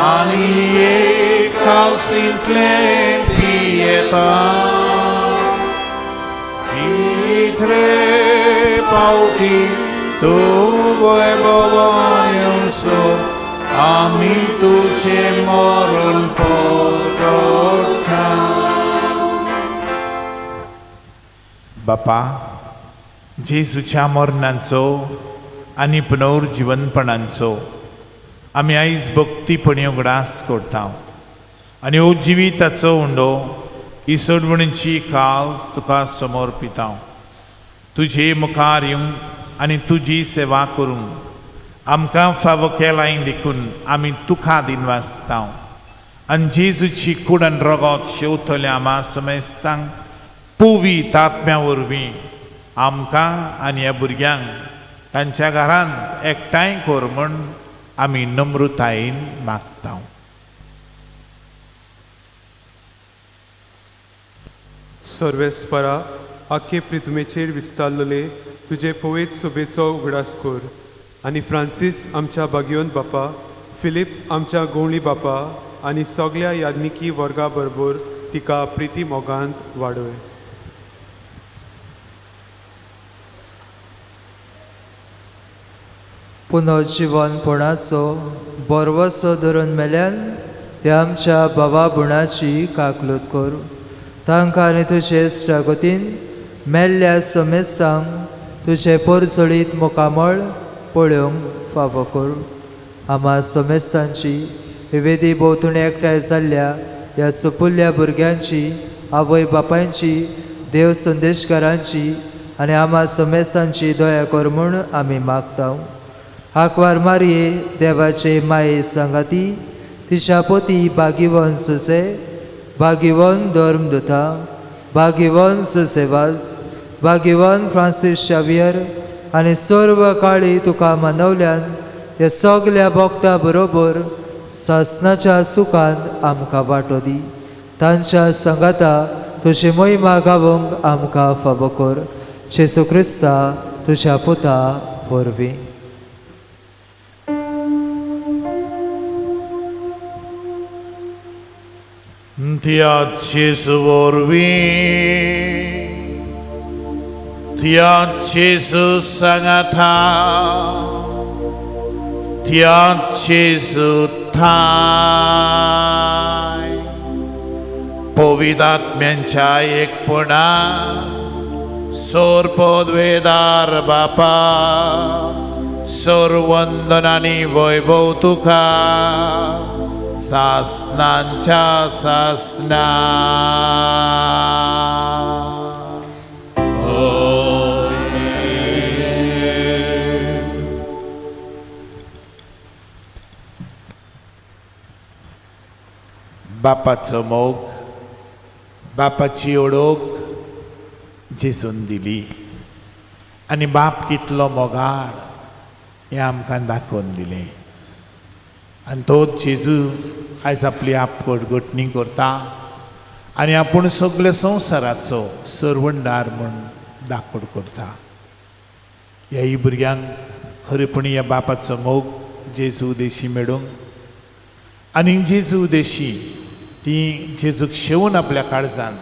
आनी एक कावसींतलें पियेता, इतले पावटी तूं वैभवान येवसो आमी तुजें मरण परगटा. बापा, जेजूच्या मरणाचो आनी पुनर्जिवनपणाचो आमी आयज भक्तीपणी उगडास करता आनी हो जिविताचो उंडो ही सोडवणीची काल्स तुका समोर पिता. तुजे मुखार येवंक आनी तुजी सेवा करूंक आमकां फावो केलाय देखून आमी तुका दिनवासता. आनी जेजूची कुडन रगत शेवतल्या आमा समेस्तांक पुवी तात्म्या वरवीं आमकां आनी ह्या भुरग्यांक तांच्या घरांत एकठांय कर म्हूण आमी नम्रतायेन मागता. सर्वेस्परा, आखे प्रितुमेचेर विस्तारलेले तुजे पवित्र सोबेचो उगडास कर आनी फ्रांसीस आमच्या बागियोन बापा, फिलीप आमच्या गोवणी बापा आनी सगल्या याज्ञिकी वर्गा बरोबर तिका प्रिती मोगांत वाडय. पुनर्जिवनपणाचो बरवसो धरून मेल्यान ते आमच्या बाबा गुणाची काकलूत करूं. तांकां आनी तुजे इश्टागतीन मेल्ल्या समेस्तांक तुजें परजळीत मुखामळ पळोवंक फावो करूं. आमा समेस्तांची हे वेदी भोंवतणी एकठांय जाल्ल्या ह्या सुपुल्ल्या भुरग्यांची, आवय बापायची, देव संदेशकारांची आनी आमा समेसांची दया कर म्हूण आमी मागता. आंकवार मारये देवाचे माये सांगाती तिच्या पोती भागीवन सुसे, भागीवन धर्मदुता, भागीवन सुसेवास, भागीवन फ्रांसीस शावियर आनी सर्व काळी तुका मानवल्यान त्या सगल्या भक्ता बरोबर सासनाच्या सुखान आमकां वांटो दी. तांच्या सांगाता तुजी महिमा गावंक आमकां फावो कर. जेजू क्रिस्ता तुज्या पुता वरवीं. त्या जेजू वरवीं, त्या जेजू सांगाता, त्या जेजू ठाय पवित्र आत्म्यांच्या एकपणा सोर पदवेदार बापा सोर वंदन आनी वैभव तुका सासनांच्या सासना. बापाचो मोग, बापाची ओळख जेजून दिली आनी बाप कितलो मोगाळ हें आमकां दाखोवन दिलें. आनी तोच जेजू आयज आपली आपगटणी करता आनी आपूण सगल्या संवसाराचो सरवंडार म्हूण दाखोड करता. ह्याय भुरग्यांक खरेपणी ह्या बापाचो मोग जेजू उदेशी मेळूंक आनी जेजू उदेशी ती जेजूक शेवून आपल्या काळजान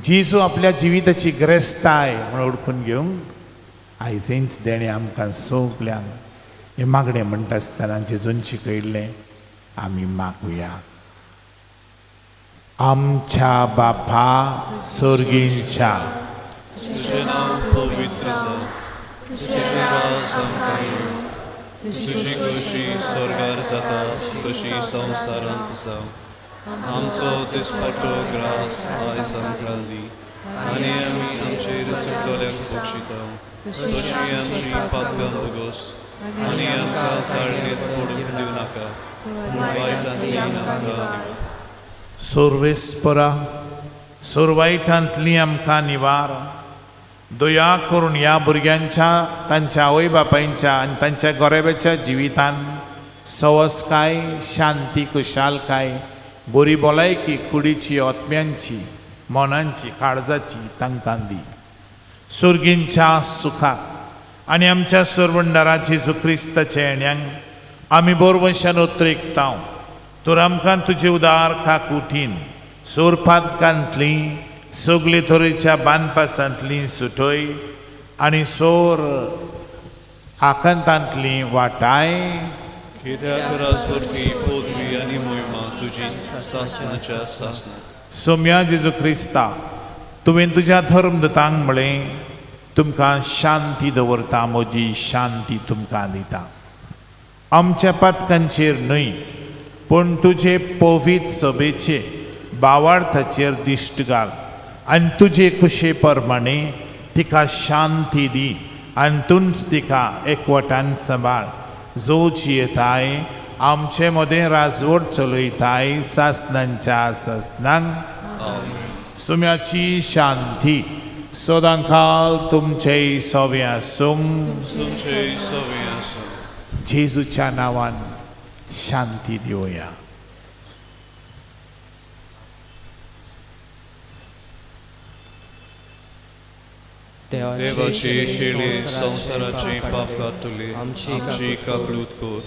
जेजू आपल्या जिविताची ग्रेस्ताय म्हूण वळखून घेवंक आयजेंच देणें आमकां सगल्यांक हें मागणें म्हणटा आसतना जेजून शिकयल्लें आमी मागुया. आमच्या बापा सोर्गींच्या, तुझें नांव पवित्र जावं, तुजें राज आमकां येवं, तुजी खोशी स्वर्गार जाता तशी संवसारांत जावं. आमचो दिसपट्टो ग्रास आयज आमकां दी आनी आमी आमचेर चुकलोल्यांक बक्षिता तशी आमची पातकां भोगोस आनी आमकां ताळणेंत पडूंक दिवं नाका, पूण वायटांतली आमकां निवार. सोर्वेस्परा सोरवायटांतली आमकां निवार. दया करून ह्या भुरग्यांच्या, तांच्या आवय बापायच्या आनी तांच्या गोरेब्याच्या जिवितान सवसकाय, शांती, खुशालकाय, बरी भलायकी कुडीची, आत्म्यांची, मनांची, काळजाची तांकां दी. सुर्गींच्या सुखाक आनी आमच्या सरवंडाराची जेजू क्रिस्ताच्या येण्यांक आमी बोरवंशान उतरेकता. तर आमकां तुजे उदार काकुटीन सोरपातकांतली सगळे तरेच्या बांदपासांतली सुटय आनी सोर आकांतांतली वाटाय. कित्याक राजवटकी, पदवी आनी मोहिमा तुजीच सासनाच्या सासनाक. सोम्या जेजू क्रिस्ता, तुवें तुज्या धर्मदतांक म्हळें, तुमकां शांती दवरता, म्हजी शांती तुमकां दिता. आमच्या पातकांचेर न्हय पूण तुजे पवित्र सभेचे बावार्थाचेर दिश्ट घाल आनी तुजे खुशे प्रमाणे तिका शांती दी आनी तूंच तिका एकवटान सांबाळ, जो जियेताय आमचे मदें राजवट चलयताय सासनांच्या सासनांक. सुम्याची शांती सदांकाल तुमचे सवे आसूं. तुमचे सवे आसूं. जेजूच्या नांवान शांती दिवया. देवाची शेळी संवसाराचे पाप काडटली, आमची काकळूत कर.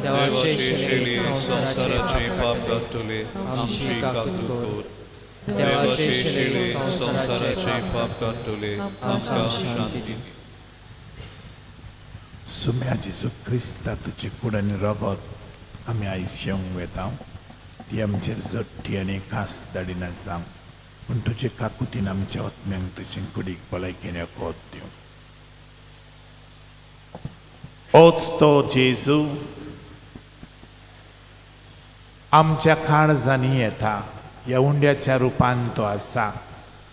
देवाची शेळी संवसाराचे पाप काडटली, आमची काकळूत कर. देवाची शेळी संवसाराचे पाप काडटली, आमकां शांती दी. सुम्या जेजू क्रिस्ता, तुजी कूड आनी रगत आमी आयज शेवंक वेता, ती आमचेर जट्टी आनी खास धाडिना जावं, पूण तुजे काकुतीन आमच्या आत्म्यांक तुजे कुडीक भलायकेन एकवट दिवं. ओच तो जेजू आमच्या काळजांनी येता. ह्या उंड्याच्या रुपान तो आसा,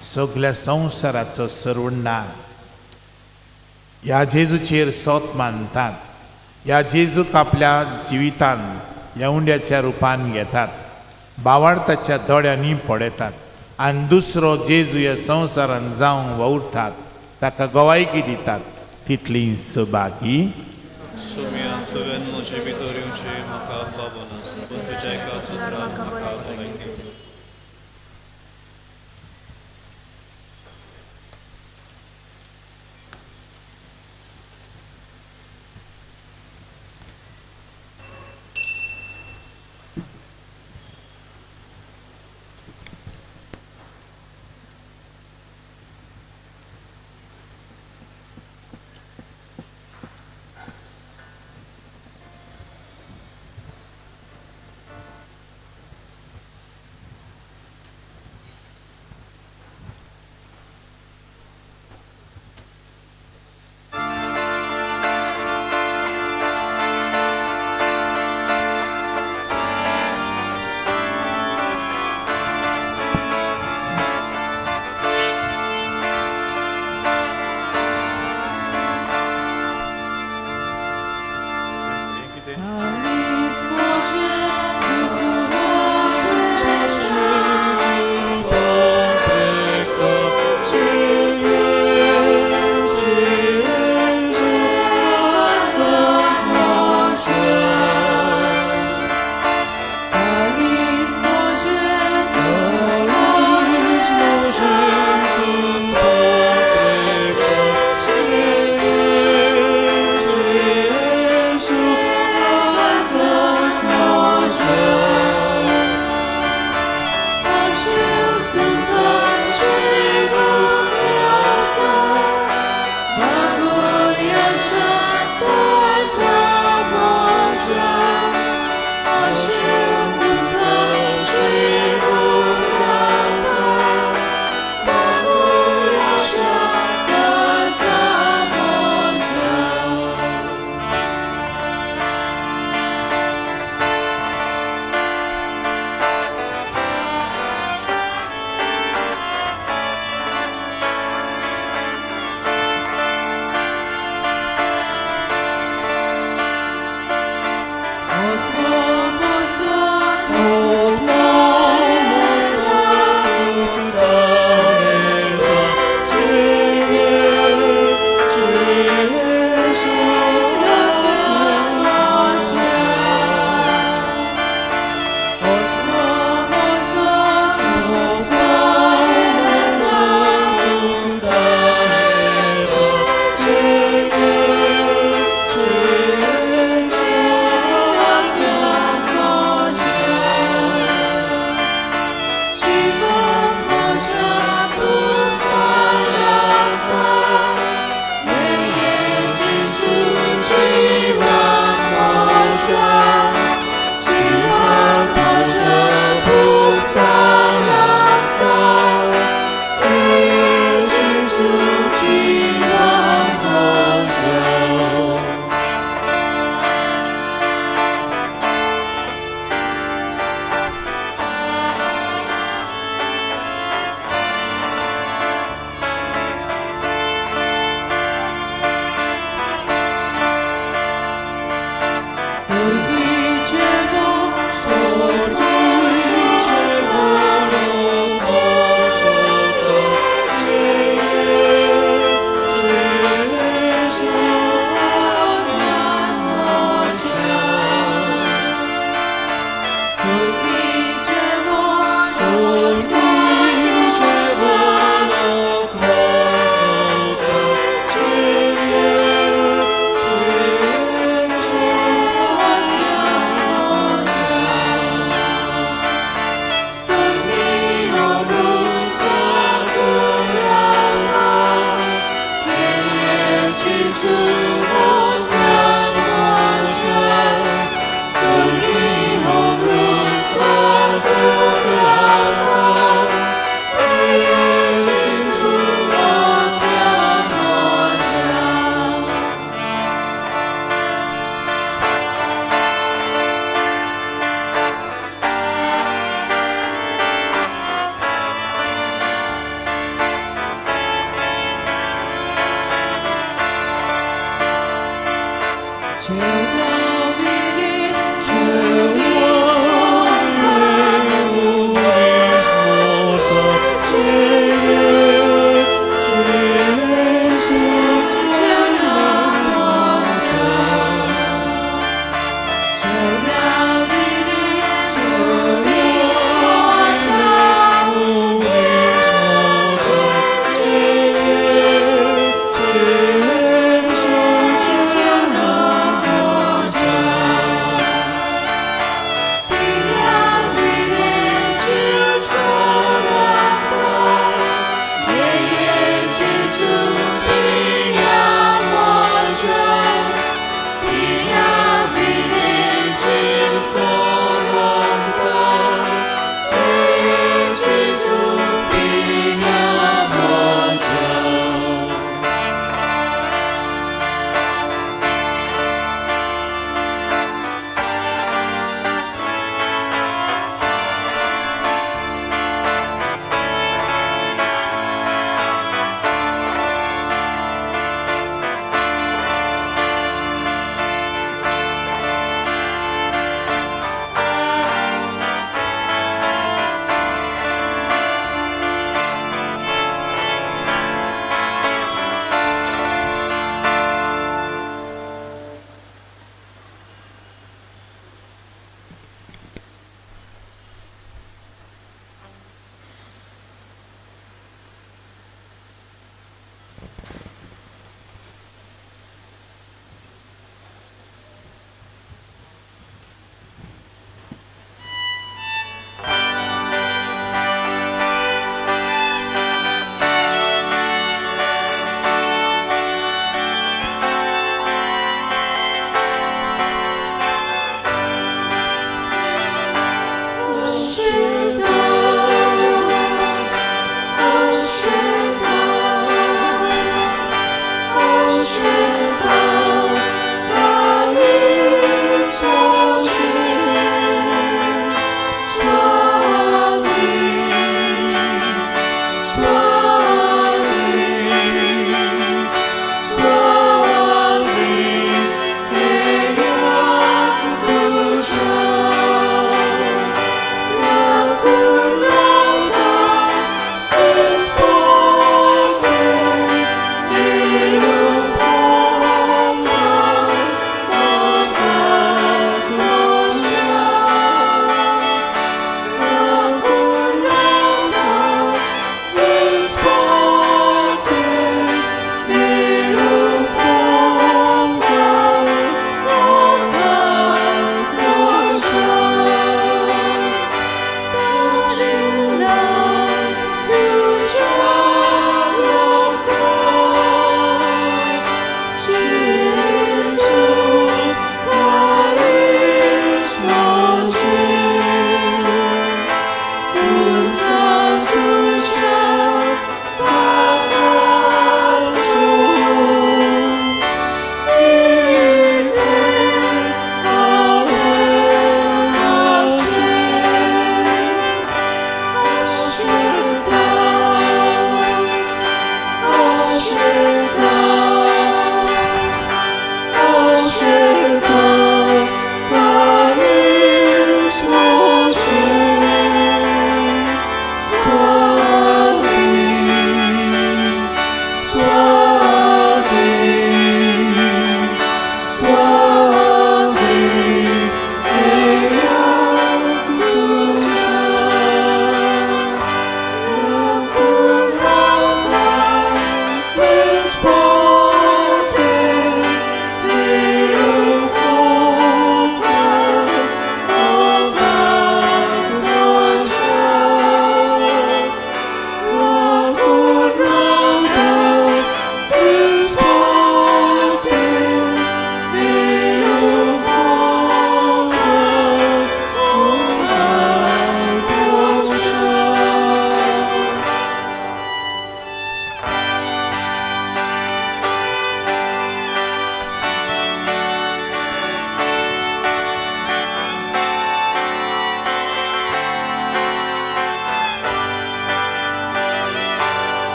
सगल्या संवसाराचो सरवण्णार. ह्या जेजूचेर सोत मानतात, ह्या जेजूक आपल्या जिवितान ह्या उंड्याच्या रुपान घेतात, बावाडताच्या दोळ्यांनी पळयतात आनी दुसरो जेजू ह्या संवसारान जावंक वावुरतात, ताका गवायकी दितात. तितली सभागी सोम्या, तुवें म्हजे भितर येवचें म्हाका फावना, पूण तुज्या एकाच उतरान म्हाका भलायकी दी.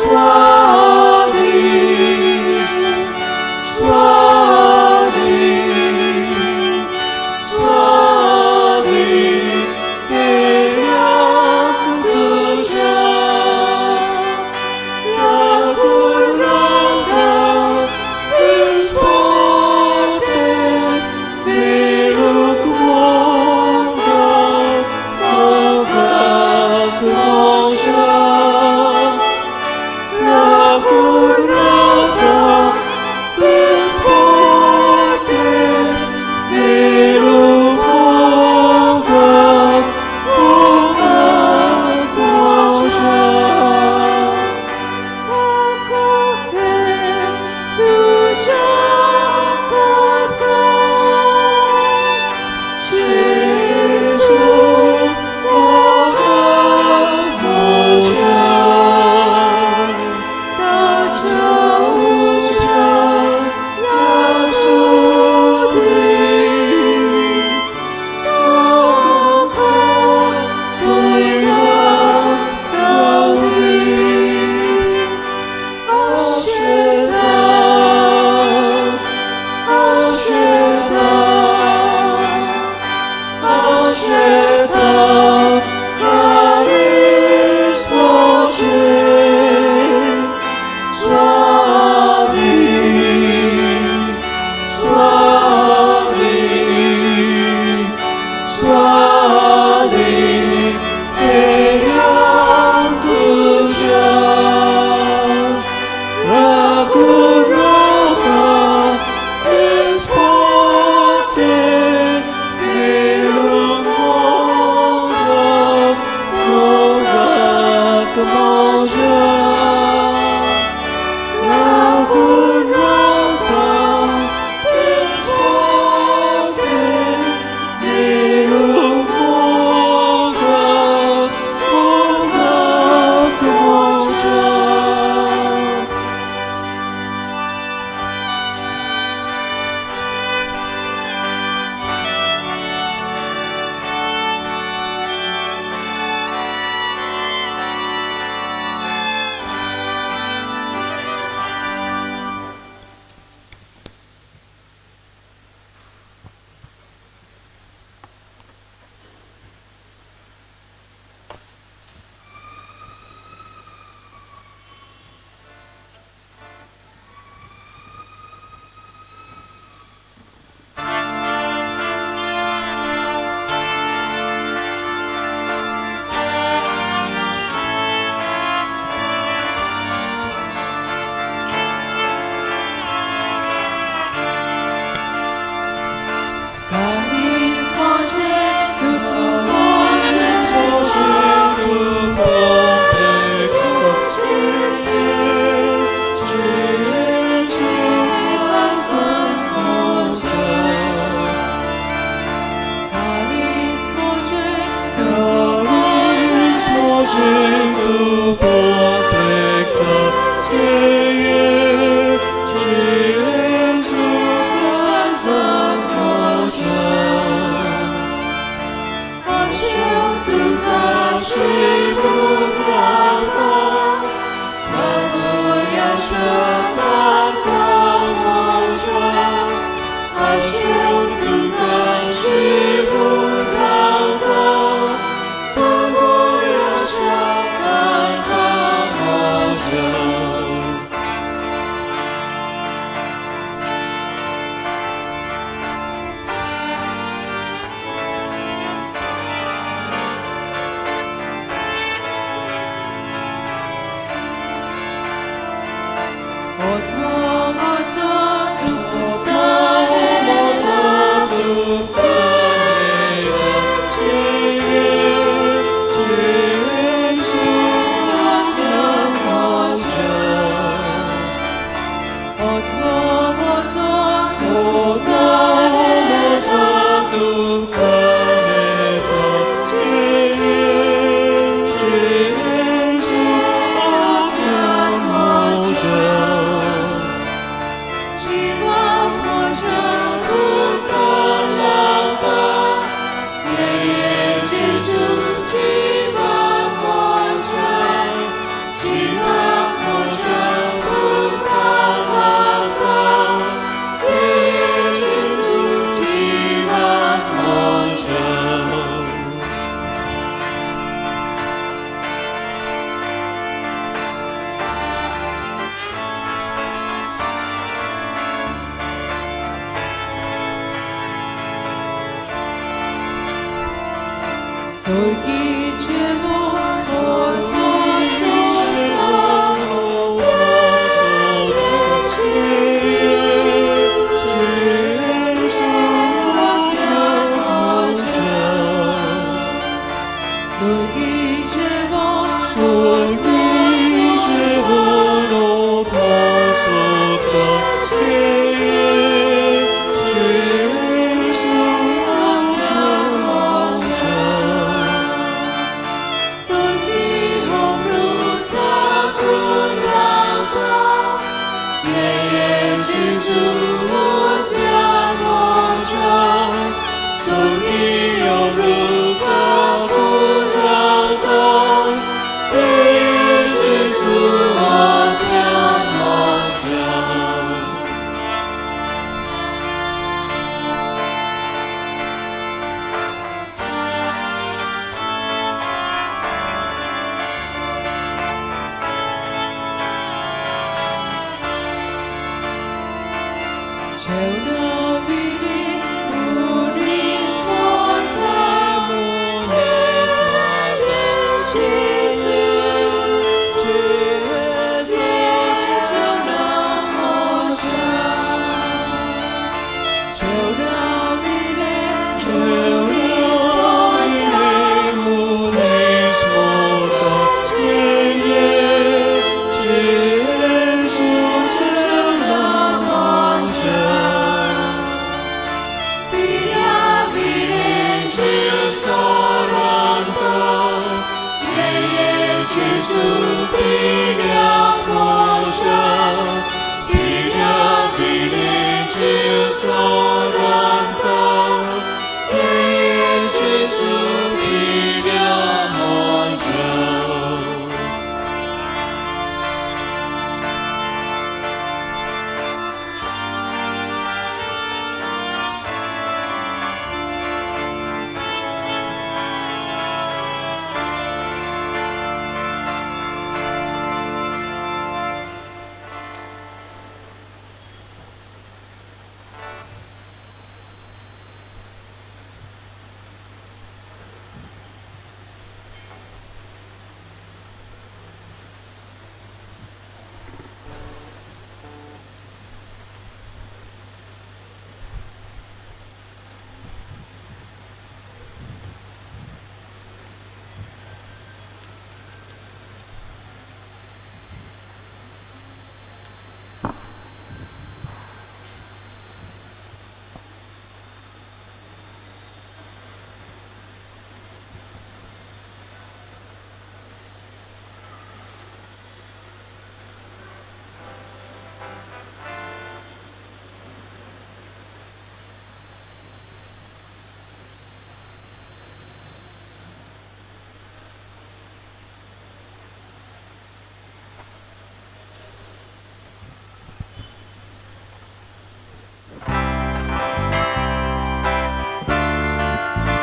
स्वामी, स्वामी, स्वामी, देव्याक तुज्या ह्या गुणांकाक दिसपट्टें मेळूंक मोगाक, मोगाक म्हज्या.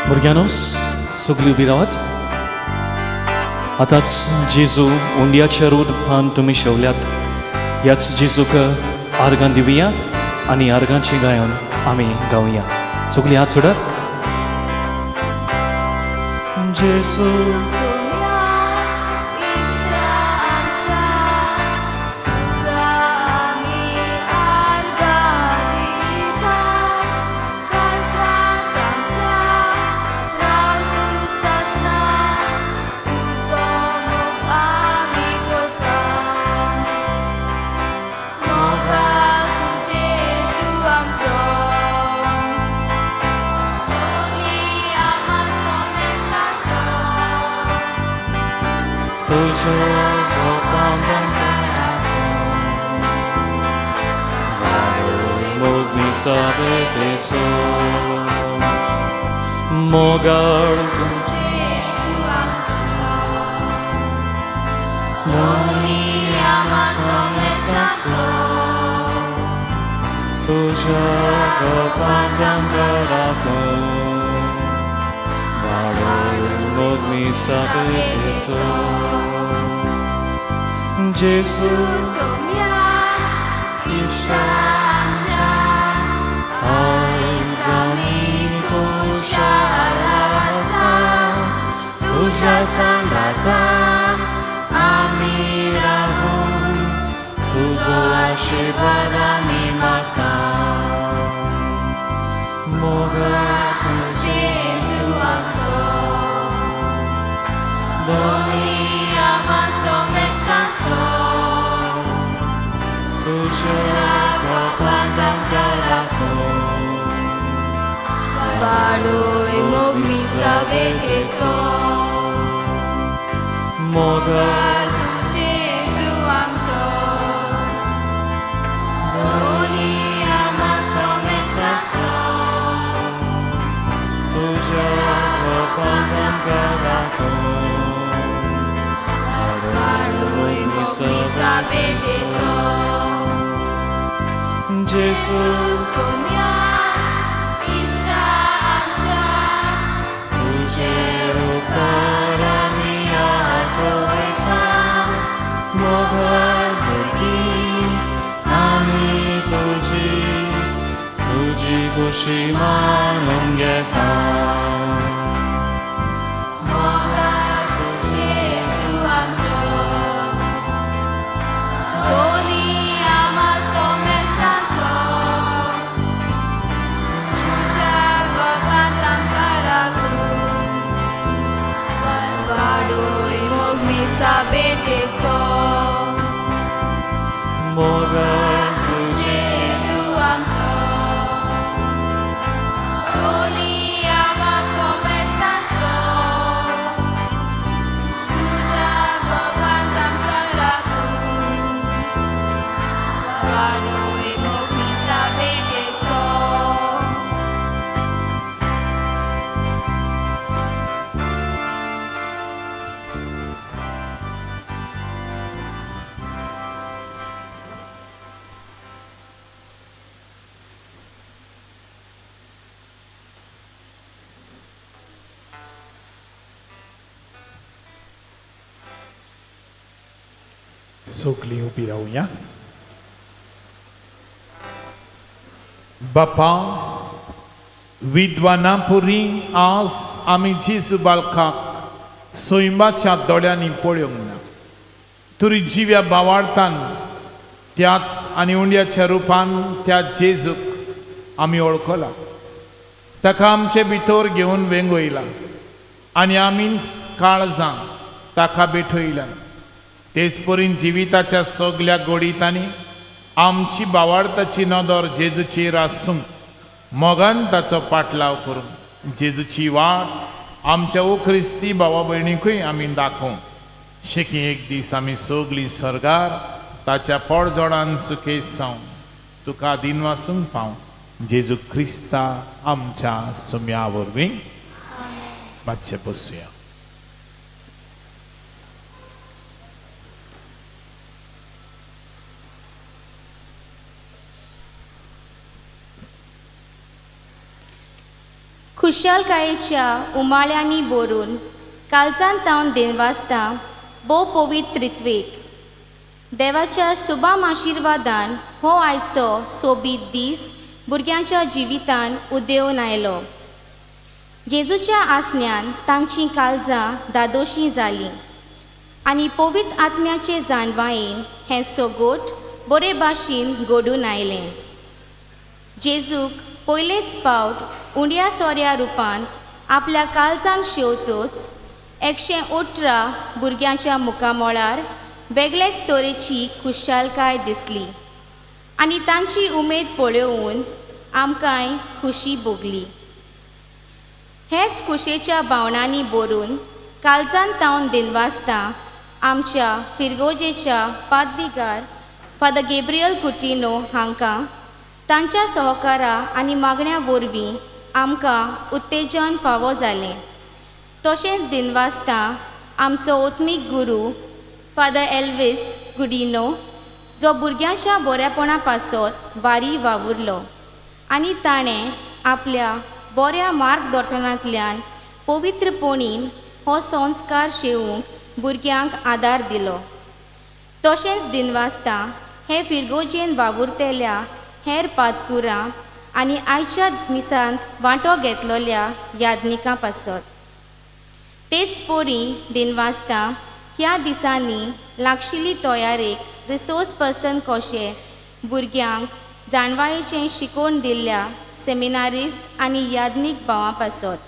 भुरग्यांनो, सगळीं उबी रावात. आतांच जेजू उंड्याच्या रुपान तुमी शेवल्यात. ह्याच जेजूक आर्गां दिवया आनी आर्गांचें गायन आमी गावया. सगळीं हात सोडात. जेजू मोगाळ तुझ्या जेजू आयज आमी खुशाल आसा. तुज्या सांगाता आमी रावून तुजो आशिर्वाद आमी मागता मोग जेजू आमचो दोनी आमा सोमेस्तांचो तुज्या गोपांत आमकां राखून वाडोय मोग मिसा भेटेचो मोग जेजू आमचो दोनी आमा सोमेस्तांचो तुज्या गोपांत आमकां राखून वाडोय मोग मिसा भेटेचो जेजू सोम्या इस्ता आमच्या तुजे उपकार आमी आठवयता मोगाळ भुरगीं आमी तुजी तुजी खुशी मानून घेता जेजू आमचो दोनी आमा सोमेस्तांचो तुज्या गोपांत आमकां राखून वाडोय मोग मिसा भेटेचो मोगाळ तुजे जेजू आमचो दोनी आमा सोमेस्तांचो तुज्या गोपांत आमकां राखून वाडोय मोग मिसा भेटेचो. सगलीं उबी रावया. बापा, विद्वाना पुरी आज आमी जेजू बालकाक सैमाच्या दोळ्यांनी पळोवंक ना, तरी जिव्या बावार्थान त्याच आनी उंड्याच्या रुपान त्या जेजूक आमी वळखला. ताका आमचे भितर घेवन वेंगयला आनी आमीच काळजां ताका भेटयला. तेच परीन जिविताच्या सगल्या गोडितांनी आमची बावार्थाची नदर जेजूचेर आसूंक मोगान ताचो पाटलाव करूंक जेजूची वाट आमच्या ओ क्रिस्ती भावा भयणीकूय आमी दाखोवंक शेकी एक दीस आमी सगलीं सर्गार ताच्या पोडजोडान सुखेस जावन तुका दिनवासूंक पावं, जेजू क्रिस्ता आमच्या सुम्या वरवीं. मातशें बसुया. खुशालकायेच्या उमाळ्यांनी भरून काळजांत तावन दिनवासता भोव पवित्र त्रित्वेक. देवाच्या सुभाम आशिर्वादान हो आयचो सोबीत दीस भुरग्यांच्या जिवितान उदेवन आयलो. जेजूच्या आसण्यान तांचीं काळजां दादोशी जालीं आनी पवित्र आत्म्याचे जाणवायेन हें सोगोट बरे भाशेन घडून आयलें. जेजूक पयलेच पावट उंड्या सोऱ्या रुपान आपल्या काळजान शेवतोच 118 भुरग्यांच्या मुखामळार वेगळेच तरेची खुशालकाय दिसली आनी तांची उमेद पळोवन आमकांय खुशी भोगली. हेच खुशेच्या भावनांनी भरून काळजान तावन दिनवासता आमच्या फिरगोजेच्या पादविगार फादर गेब्रियल कुटिनो हांकां तांच्या सहकारा आनी मागण्या वरवीं आमकां उत्तेजन फावो जालें. तशेंच दिनवासता आमचो ओत्मीक गुरू फादर एल्वीस गुडिनो, जो भुरग्यांच्या बऱ्यापणा पासत वारी वावुरलो आनी ताणें आपल्या बऱ्या मार्गदर्शनांतल्यान पवित्रपणीन हो संस्कार शेवूंक भुरग्यांक आदार दिलो. तशेंच दिनवासता हे फिरगोजेन वावुरतल्या हेर पादकुरां आनी आयच्या मिसांत वांटो घेतलेल्या याज्ञिकां पासत. तेच पोरी दिनवासता ह्या दिसांनी लागशिल्ली तयारेक रिसोर्स पर्सन कशे भुरग्यांक जाणवायेचें शिकोवन दिल्ल्या सेमिनारिस्त आनी याज्ञीक भावां पासत.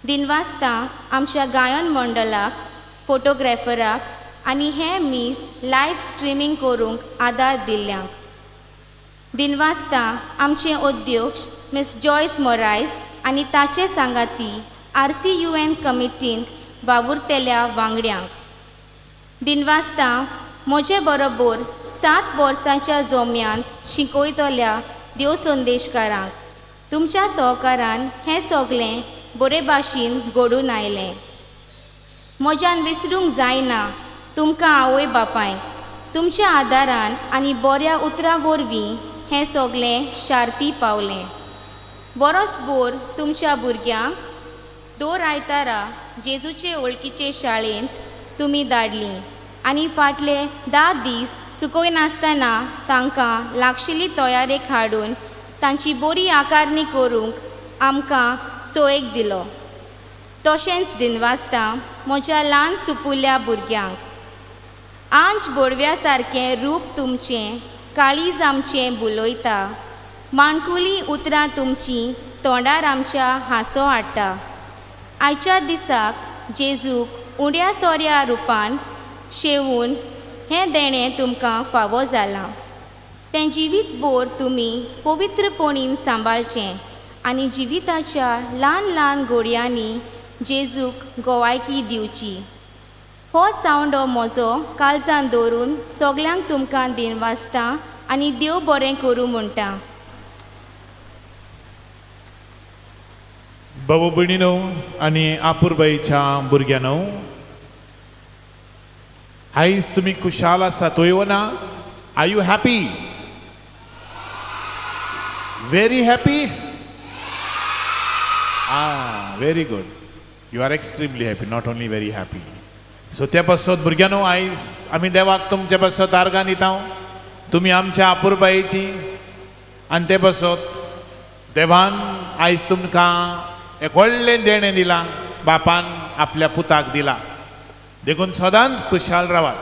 दिनवासता आमच्या गायन मंडळाक, फोटोग्रॅफराक आनी हें मीस लायव्ह स्ट्रिमींग करूंक आदार दिल्ल्यांक. दिनवासता आमचे अध्यक्ष मिस जॉयस मोरायस आनी ताचे सांगाती RCUN कमिटींत वावुरतल्या वांगड्यांक. दिनवासता म्हजे बरोबर 7 वर्सांच्या जोम्यांत शिकयतल्या देव संदेशकारांक. तुमच्या सहकारान हें सगळें बरे भाशेन घडून आयलें. म्हज्यान विसरूंक जायना तुमकां आवय बापायक. तुमच्या आदारान आनी बऱ्या उतरां वरवीं हें सगळें शार्ती पावलें. वरोसभर तुमच्या भुरग्यांक दर आयतारा जेजूचे वळखीचे शाळेंत तुमी धाडलीं आनी फाटले 10 दीस चुकयनासतना तांकां लागशिल्ली तयारेक हाडून तांची बरी आकारणी करूंक आमकां सोयेक दिलो. तशेंच दिनवासता म्हज्या ल्हान सुपुल्ल्या भुरग्यांक. आंज बोडव्या सारकें रूप तुमचें काळीज आमचें बुलयता. माणकुलीं उतरां तुमचीं तोंडार आमच्या हांसो हाडटा. आयच्या दिसाक जेजूक उण्या सोऱ्या रुपान शेवून हें देणें तुमकां फावो जालां. तें जिवीत भर तुमी पवित्रपणीन सांबाळचें आनी जिविताच्या ल्हान ल्हान घोडयांनी जेजूक गोवायकी दिवची. हो चावंडो म्हजो काळजान दवरून सगल्यांक तुमकां दिनवासता आनी देव बरें करूं म्हणटा. बाबू भयणीनो आनी आपुरबाईच्या भुरग्यांनो, आयज तुमी खुशाल आसात हय ना? Are you happy? Very happy? Ah, very good. You are extremely happy, not only very happy. So त्या पासत भुरग्यांनो आयज आमी देवाक तुमचे पासत आर्गां दिता. तुमी आमच्या आपुरबायेची आनी ते पासत देवान आयज तुमकां एक व्हडलें देणें दिलां, बापान आपल्या पुताक दिलां. देखून सदांच खुशाल रावात.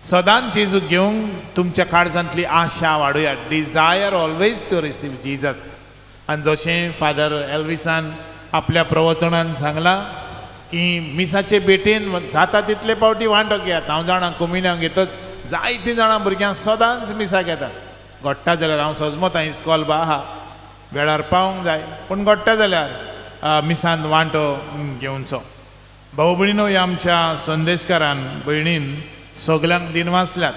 सदांच जेजूक घेवंक तुमच्या काळजांतली आशा वाडोवया. Desire always to receive Jesus. आनी जशें फादर एल्विसान आपल्या प्रवचनान सांगलां की मिसाचे भेटेन जाता तितले पावटी वांटो घेयात. हांव जाणां कुमिन्यांक घेतच जायतीं जाणां भुरग्यांक सदांच मिसाक येतात. घडटा जाल्यार हांव सजमतां इस्कॉल बा आहा वेळार पावोंक जाय, पूण घडटा जाल्यार मिसान वांटो घेवचो. भाऊ भयणीनो, ह्या आमच्या संदेशकारान भयणीन सगल्यांक दिनवासल्यात,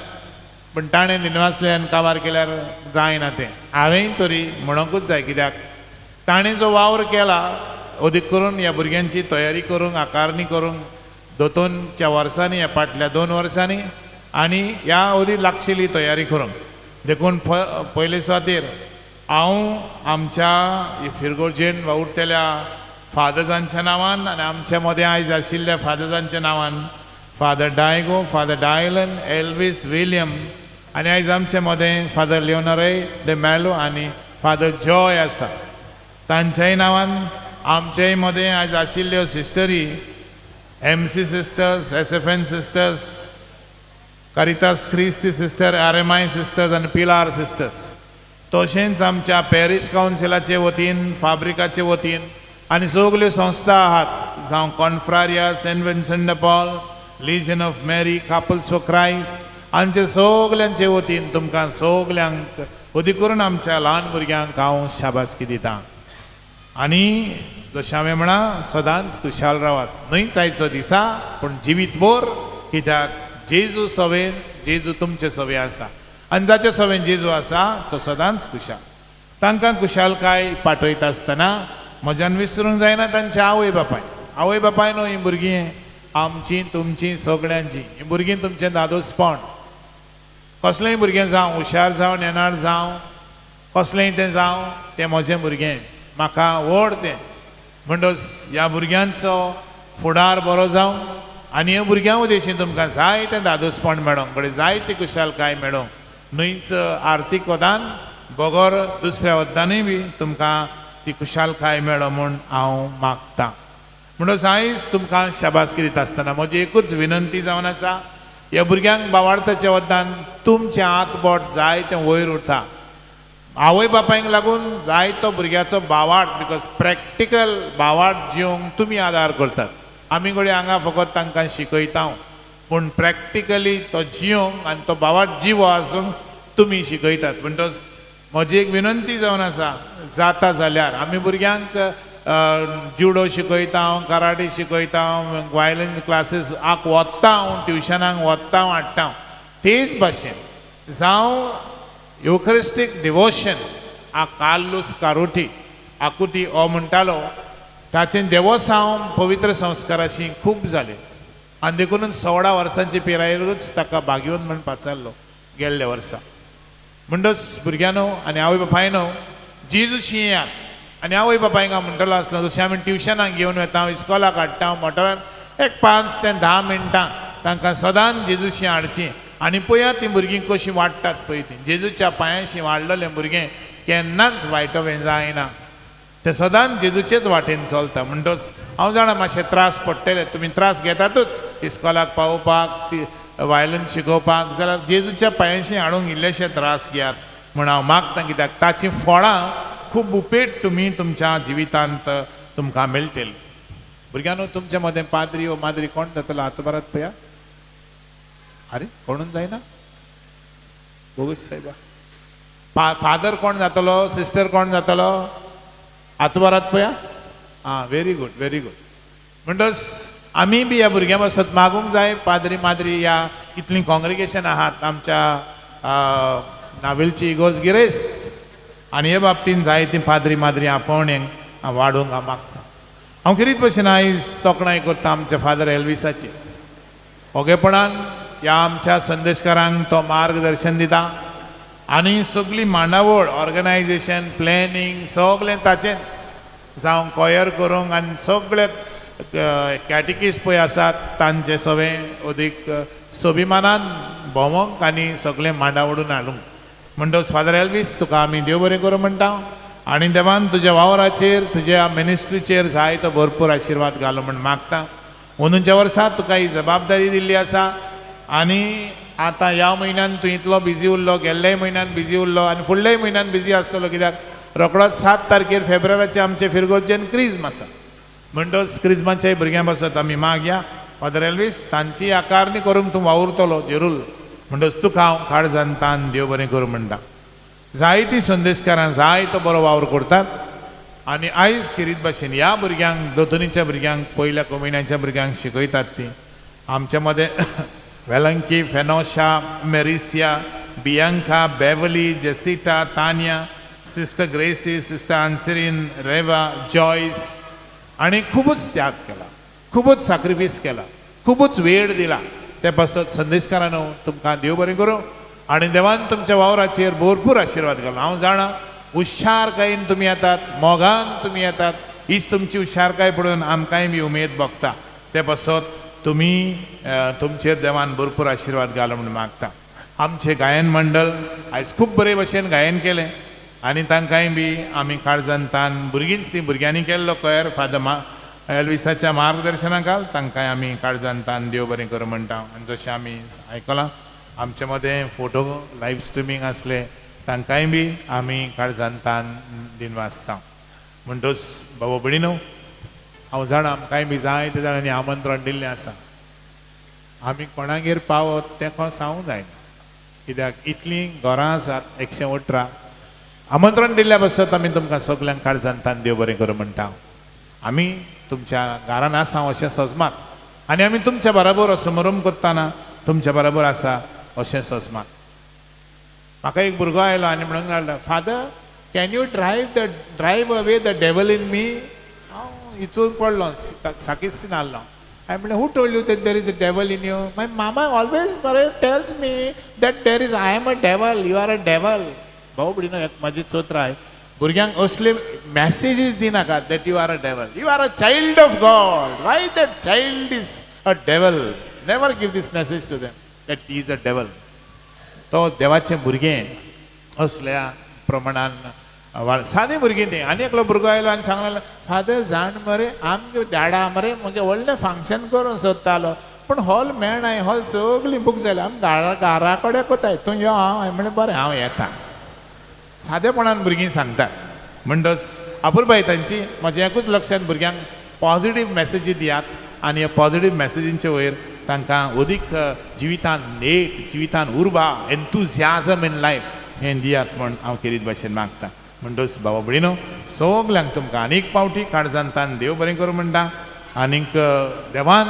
पूण ताणें दिनवासल्यान काबार केल्यार जायना तें. हांवेंय तरी म्हणूंकूच जाय, कित्याक ताणें जो वावर केला अदीक करून ह्या भुरग्यांची तयारी करूंक, आकारणी करूंक दोतोनच्या वर्सांनी, ह्या फाटल्या 2 वर्सांनी आनी ह्या अदी लागशिल्ली तयारी करूंक. देखून पयले सुवातेर हांव आमच्या फिरगोर्जेन वावुरतल्या फादर्सांच्या नांवान आनी आमच्या मदें आयज आशिल्ल्या फादर्सांच्या नांवान, Father Diego, Father Dylan, Elvis, William आनी आयज आमचे मदें फादर लियोनरे de Melo आनी फादर जॉय आसा, तांच्याय नांवान आमच्याय मदें आयज आशिल्ल्यो सिस्टरी, MC sisters, SFN sisters, Caritas Christi sister, RMI sisters आनी पिलार सिस्टर्स, तशेंच आमच्या पॅरीश कावन्सिलाचे वतीन, फाब्रिकाचे वतीन आनी सगल्यो संस्था आहात, जावं Confraria, Saint Vincent de Paul, Legion of Mary, Couples for Christ, आमचे सगल्यांचे वतीन तुमकां सगल्यांक अदीक करून आमच्या ल्हान भुरग्यांक हांव शाबासकी दितां. आनी जशें हांवें म्हळां, सदांच खुशाल रावात, न्हय आयचो दिसा पूण जिवीत भर, कित्याक जेजू सवेन, जेजू तुमचे सवे आसा आनी जाचे सवेन जेजू आसा तो सदांच खुशाल. तांकां खुशालकाय पाठयता आसतना म्हज्यान विसरूंक जायना तांचे आवय बापाय. आवय बापाय न्हय, हीं भुरगीं आमची, तुमची, सगळ्यांची. हीं भुरगीं तुमचें दादोसपण. कसलेंय भुरगें जावं, हुशार जावं, नेणार जावं, कसलेंय तें जावं, तें म्हजें भुरगें, म्हाका व्हड तें. म्हणटच ह्या भुरग्यांचो फुडार बरो जावं आनी ह्या भुरग्यां उदेशीं तुमकां जायतें दादोसपण मेळोंक, कडेन जायती खुशालकाय मेळोंक, न्हयच आर्थीक वदान बगर दुसऱ्या वदानूय बी तुमकां ती खुशालकाय मेळो म्हूण हांव मागतां. म्हणून आयज तुमकां शाबासकी दिता आसतना म्हजी एकूच विनंती जावन आसा, ह्या भुरग्यांक बावार्थाच्या वतान तुमचें हात बोट जाय तें वयर उरता. आवय बापायक लागून जायतो भुरग्याचो बावार्थ, because practical बावार्थ जिवंक तुमी आदार करतात. आमी घडये हांगा फकत तांकां शिकयता, पूण प्रॅक्टिकली तो जिवंक आनी तो बावार्थ जिवो आसूंक तुमी शिकयतात. म्हणटच म्हजी एक विनंती जावन आसा, जाता जाल्यार आमी भुरग्यांक जुडो शिकयता, कराटे शिकयता, वायलन क्लासीस आक वता हांव, ट्युशनाक वता हाडटा. तेच भाशेन जावं युखरिस्टीक डिवोशन आ कार्लूस कारुटी आकुटी हो म्हणटालो, ताचें देवोसांव पवित्र संस्काराशी खूब जालें आनी देखून 16 वर्सांचे पिरायेरूच ताका भाग्यवंत म्हण पाचारलो गेल्ल्या वर्सा. म्हणटच भुरग्यांनो आनी आवय बापायनो जेजूशी येयात. आनी आवय बापायक हांव म्हणटलो आसलो, जशें आमी ट्युशनाक घेवन वता, इस्कॉलाक हाडटा, मोटरान एक 5 ते 10 मिनटां तांकां सदांच जेजूशी हाडची आनी पळयात तीं भुरगीं कशीं वाडटात पळय तीं. जेजूच्या पांयांशी वाडलेलें भुरगें केन्नाच वायटोवें जायना, तें सदांच जेजूचेच वाटेन चलता. म्हणटच हांव जाणा मातशे त्रास पडटले, तुमी त्रास घेतातूच इस्कॉलाक पावोवपाक, वायलन शिकोवपाक, जाल्यार जेजूच्या पांयांशी हाडूंक इल्लेशे त्रास घेयात म्हूण हांव मागता, कित्याक ताचीं फळां खूब उपेट तुमी तुमच्या जिवितांत तुमकां मेळटली. भुरग्यांनो, तुमच्या मदें पाद्री वो माद्री कोण जातलो हात बरात पळया. अरे कोणून जायना? बोगूस सायबा. फादर कोण जातलो, सिस्टर कोण जातलो हात बरात पळया. आं, व्हेरी गुड, व्हेरी गुड. म्हणटच आमी बी ह्या भुरग्यां पासत मागूंक जाय. पाद्री माद्री ह्या इतलीं कॉंग्रिगेशन आहात आमच्या नावेलची इगोर्ज गिरेस्त, आनी हे बाबतीन जायतीं पाद्री माद्री आपोवण्यांक वाडोवंक हांव मागता. हांव खेरीत भशेन आयज तोखणाय करता आमच्या फादर एल्विसाची. ओगेपणान ह्या आमच्या संदेशकारांक तो मार्गदर्शन दिता आनी सगळी मांडावळ, ऑर्गनायजेशन, प्लॅनिंग सगळें ताचेंच, जावं कॉयर करूंक आनी सगळे कॅटिकीस पळय आसात तांचे सगळें अदीक स्वाभिमानान भोंवोंक आनी सगळें मांडावडून हाडूंक. म्हणटच फादर एल्वीस, तुका आमी देव बरें करूं म्हणटा आनी देवान तुज्या वावराचेर, तुज्या मिनिस्ट्रीचेर जाय तो भरपूर आशिर्वाद घालो म्हण मागता. अंदूच्या वर्सा तुका ही जबाबदारी दिल्ली आसा आनी आतां ह्या म्हयन्यान तूं इतलो बिजी उरलो, गेल्ल्याय म्हयन्यान बिजी उरलो आनी फुडल्याय म्हयन्यान बिजी आसतलो, कित्याक रोकडोच 7 तारखेर फेब्रुवाराचें आमचें फिरगोजेन क्रिज्म आसा. म्हणटच क्रिज्माच्या भुरग्यां पासत आमी मागया फादर एल्वीस, तांची आकारणी करूंक तूं वावुरतलो जेरूल. म्हणटच तुका हांव काळजान तान देव बरें करूं म्हणटा. जायतीं संदेशकारां जायतो बरो वावर करतात आनी आयज खेरीत भाशेन ह्या भुरग्यांक, दोतोनीच्या भुरग्यांक, पयल्या कोमिण्याच्या भुरग्यांक शिकयतात तीं. आमच्या मदें Velanki, Fenosha, Mericia, Bianca, Beverly, Jesita, Tanya, sister Gracy, sister Anserin, Reva, Joyce आनी खुबूच त्याग केला, खुबूच साक्रिफीस केला, खुबूच वेळ दिला. ते पासत संदेशकारांनो तुमकां देव बरें करूं आनी देवान तुमच्या वावराचेर भरपूर आशिर्वाद घालो. हांव जाणा हुशारकायेन तुमी येतात, मोगान तुमी येतात, हीच तुमची हुशारकाय पळोवन आमकांय बी उमेद भोगता. ते पासत तुमी तुमचेर देवान भरपूर आशिर्वाद घालो म्हूण मागता. आमचें गायन मंडळ आयज खूब बरे भशेन गायन केलें आनी तांकांय बी आमी काळजान तान भुरगींच ती भुरग्यांनी केल्लो कोयर फादर एल्विसाच्या मार्गदर्शना खाल तांकांय आमी काळजान तान देव बरें करूं म्हणटा. आनी जशें आमी आयकलां आमचे मदें फोटो लायव्ह स्ट्रिमींग आसले तांकांय बी आमी काळजान तान दिनवासता. म्हणटच बाबा भयणीनो, हांव जाणा आमकांय बी जायते जाणांनी आमंत्रण दिल्लें आसा, आमी कोणागेर पावत तें कोण सांगूंक जायना, कित्याक इतलीं घरां आसात 118. आमंत्रण दिल्ल्या पासत आमी तुमकां सगल्यांक काळजान तान देव बरें करूं म्हणटा. आमी तुमच्या घरान आसा अशें सजमात आनी आमी तुमच्या बराबर समोरम करतना तुमच्या बराबर आसा अशें सजमात. म्हाका एक भुरगो आयलो आनी म्हणूंक लागलो, father can you drive away the devil in me. हांव इचून पडलो, साकीच नासलो. हांवें म्हणलें, who told you that there is a devil in you? My mama always बरें tells me that there is, I am a devil, you are a devil. भाऊ भयणीनो, एक म्हाजी चोत्राय, भुरग्यांक असले messages दिनाकात that you are a devil, you are a child of God. Why that child is a devil? Never give this message to them that is a devil. तो देवाचें भुरगें असल्या प्रमाणान सादें भुरगीं तीं. आनी एकलो भुरगो आयलो आनी सांगलें, फादर जाण मरे आमगे धाडा मरे म्हगे व्हडलें फंक्शन करूंक सोदतालो पूण हॉल मेळनाय, हॉल सगळीं बूक जाल्या, आमी घरा कडेन कोताय, तूं यो. हांव म्हणलें बरें हांव येता. सादेपणान भुरगीं सांगतात. म्हणटच अपुरबाय तांची. म्हजें एकूच लक्षान भुरग्यांक पॉझिटीव मॅसेजी दियात आनी ह्या पॉझिटीव मॅसेजींचे वयर तांकां अदीक जिवितान नेट, जिवितान उर्बा, एन्थुजियाजम इन लायफ हें दियात म्हण हांव खेरीत भाशेन मागता. म्हणटच बाबा भयणीनो सगल्यांक तुमकां आनीक पावटी काळजांतान देव बरें करूं म्हणटा. आनीक देवान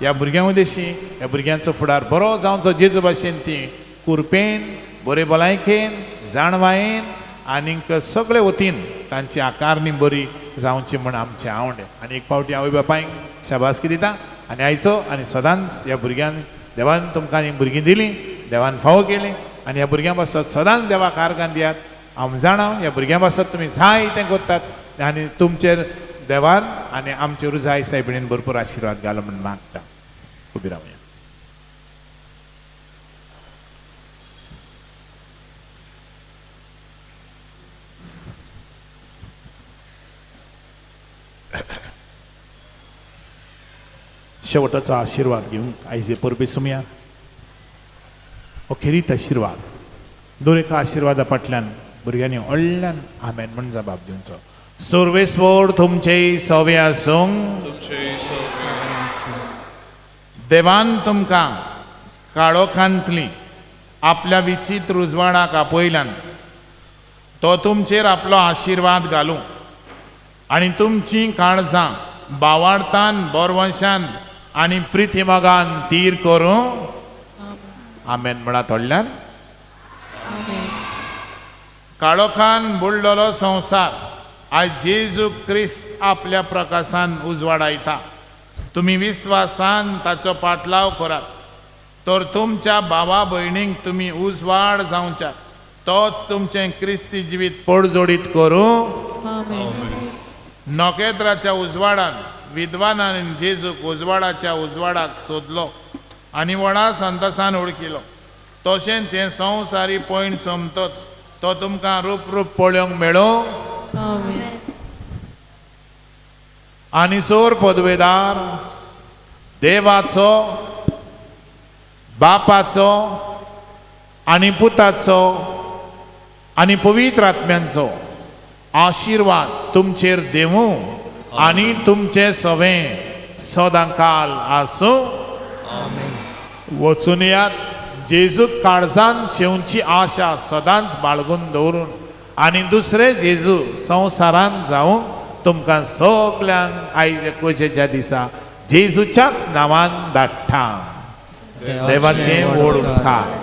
ह्या भुरग्यां उद्देशी ह्या भुरग्यांचो फुडार बरो जावचो, जेजू भाशेन ती कुरपेन, बरे भलायकेन, जाणवायेन आनीक सगळे वतीन तांची आकारणी बरी जावची म्हण आमचें आवडे. आनी एक पावटी आवय बापायक शाबासकी दिता आनी आयचो आनी सदांच ह्या भुरग्यांक देवान तुमकां हीं भुरगीं दिलीं, देवान फावो केलीं आनी ह्या भुरग्यां पासत सदांच देवाक आर्गां दियात. हांव जाणा ह्या भुरग्यां पासत तुमी जाय तें करतात आनी तुमचेर देवान आनी आमचे रुजाय सायबिणीन भरपूर आशिर्वाद घालो म्हूण मागता. उबी रावया. शेवटाचो आशिर्वाद घेवन आयजे परबे सुमया हो खेरीत आशिर्वाद. दर एका आशिर्वादा फाटल्यान भुरग्यांनी व्हडल्यान आमेन म्हूण जबाब दिवचो. सर्वेस्वर तुमचे सवे आसूं. देवान तुमकां काळोखांतली आपल्या विचित्र उजवाडाक आपयल्यान तो तुमचेर आपलो आशिर्वाद घालूं आनी तुमचीं काळजां बावार्थान, बोरवंशान आनी प्रितीमोगान तीर करूं. आमेन म्हणा थोडल्यान. काळोखान बुडलेलो संवसार आयज जेजू क्रिस्त आपल्या प्रकाशान उजवाडायता. तुमी विस्वासान ताचो पाटलाव करात तर तुमच्या भावा भयणींक तुमी उजवाड जावच्या, तोच तुमचें क्रिस्ती जिवीत पडजोडीत करूं. नखेत्राच्या उजवाडान विद्वानान जेजूक उजवाडाच्या उजवाडाक सोदलो आनी व्हडा संतसान ओळखिलो. तशेंच हें संवसारी पयण सोमतोच तो तुमकां रूप रूप पळोवंक मेळूं. आनी सोर पदवेदार देवाचो, बापाचो आनी पुताचो आनी पवित्र आत्म्यांचो आशिर्वाद तुमचेर देवूं आनी तुमचे सवें सदांकाल आसूं. वचून यात जेजूक काळजान शेवची आशा सदांच बाळगून दवरून आनी दुसरे जेजू संवसारान जावंक तुमकां सगल्यांक आयज एकोशेच्या दिसा जेजूच्याच नांवान धाडटा. देवाचें व्हड उपकार.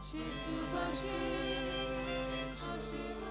Jésus, Jésus, Jésus.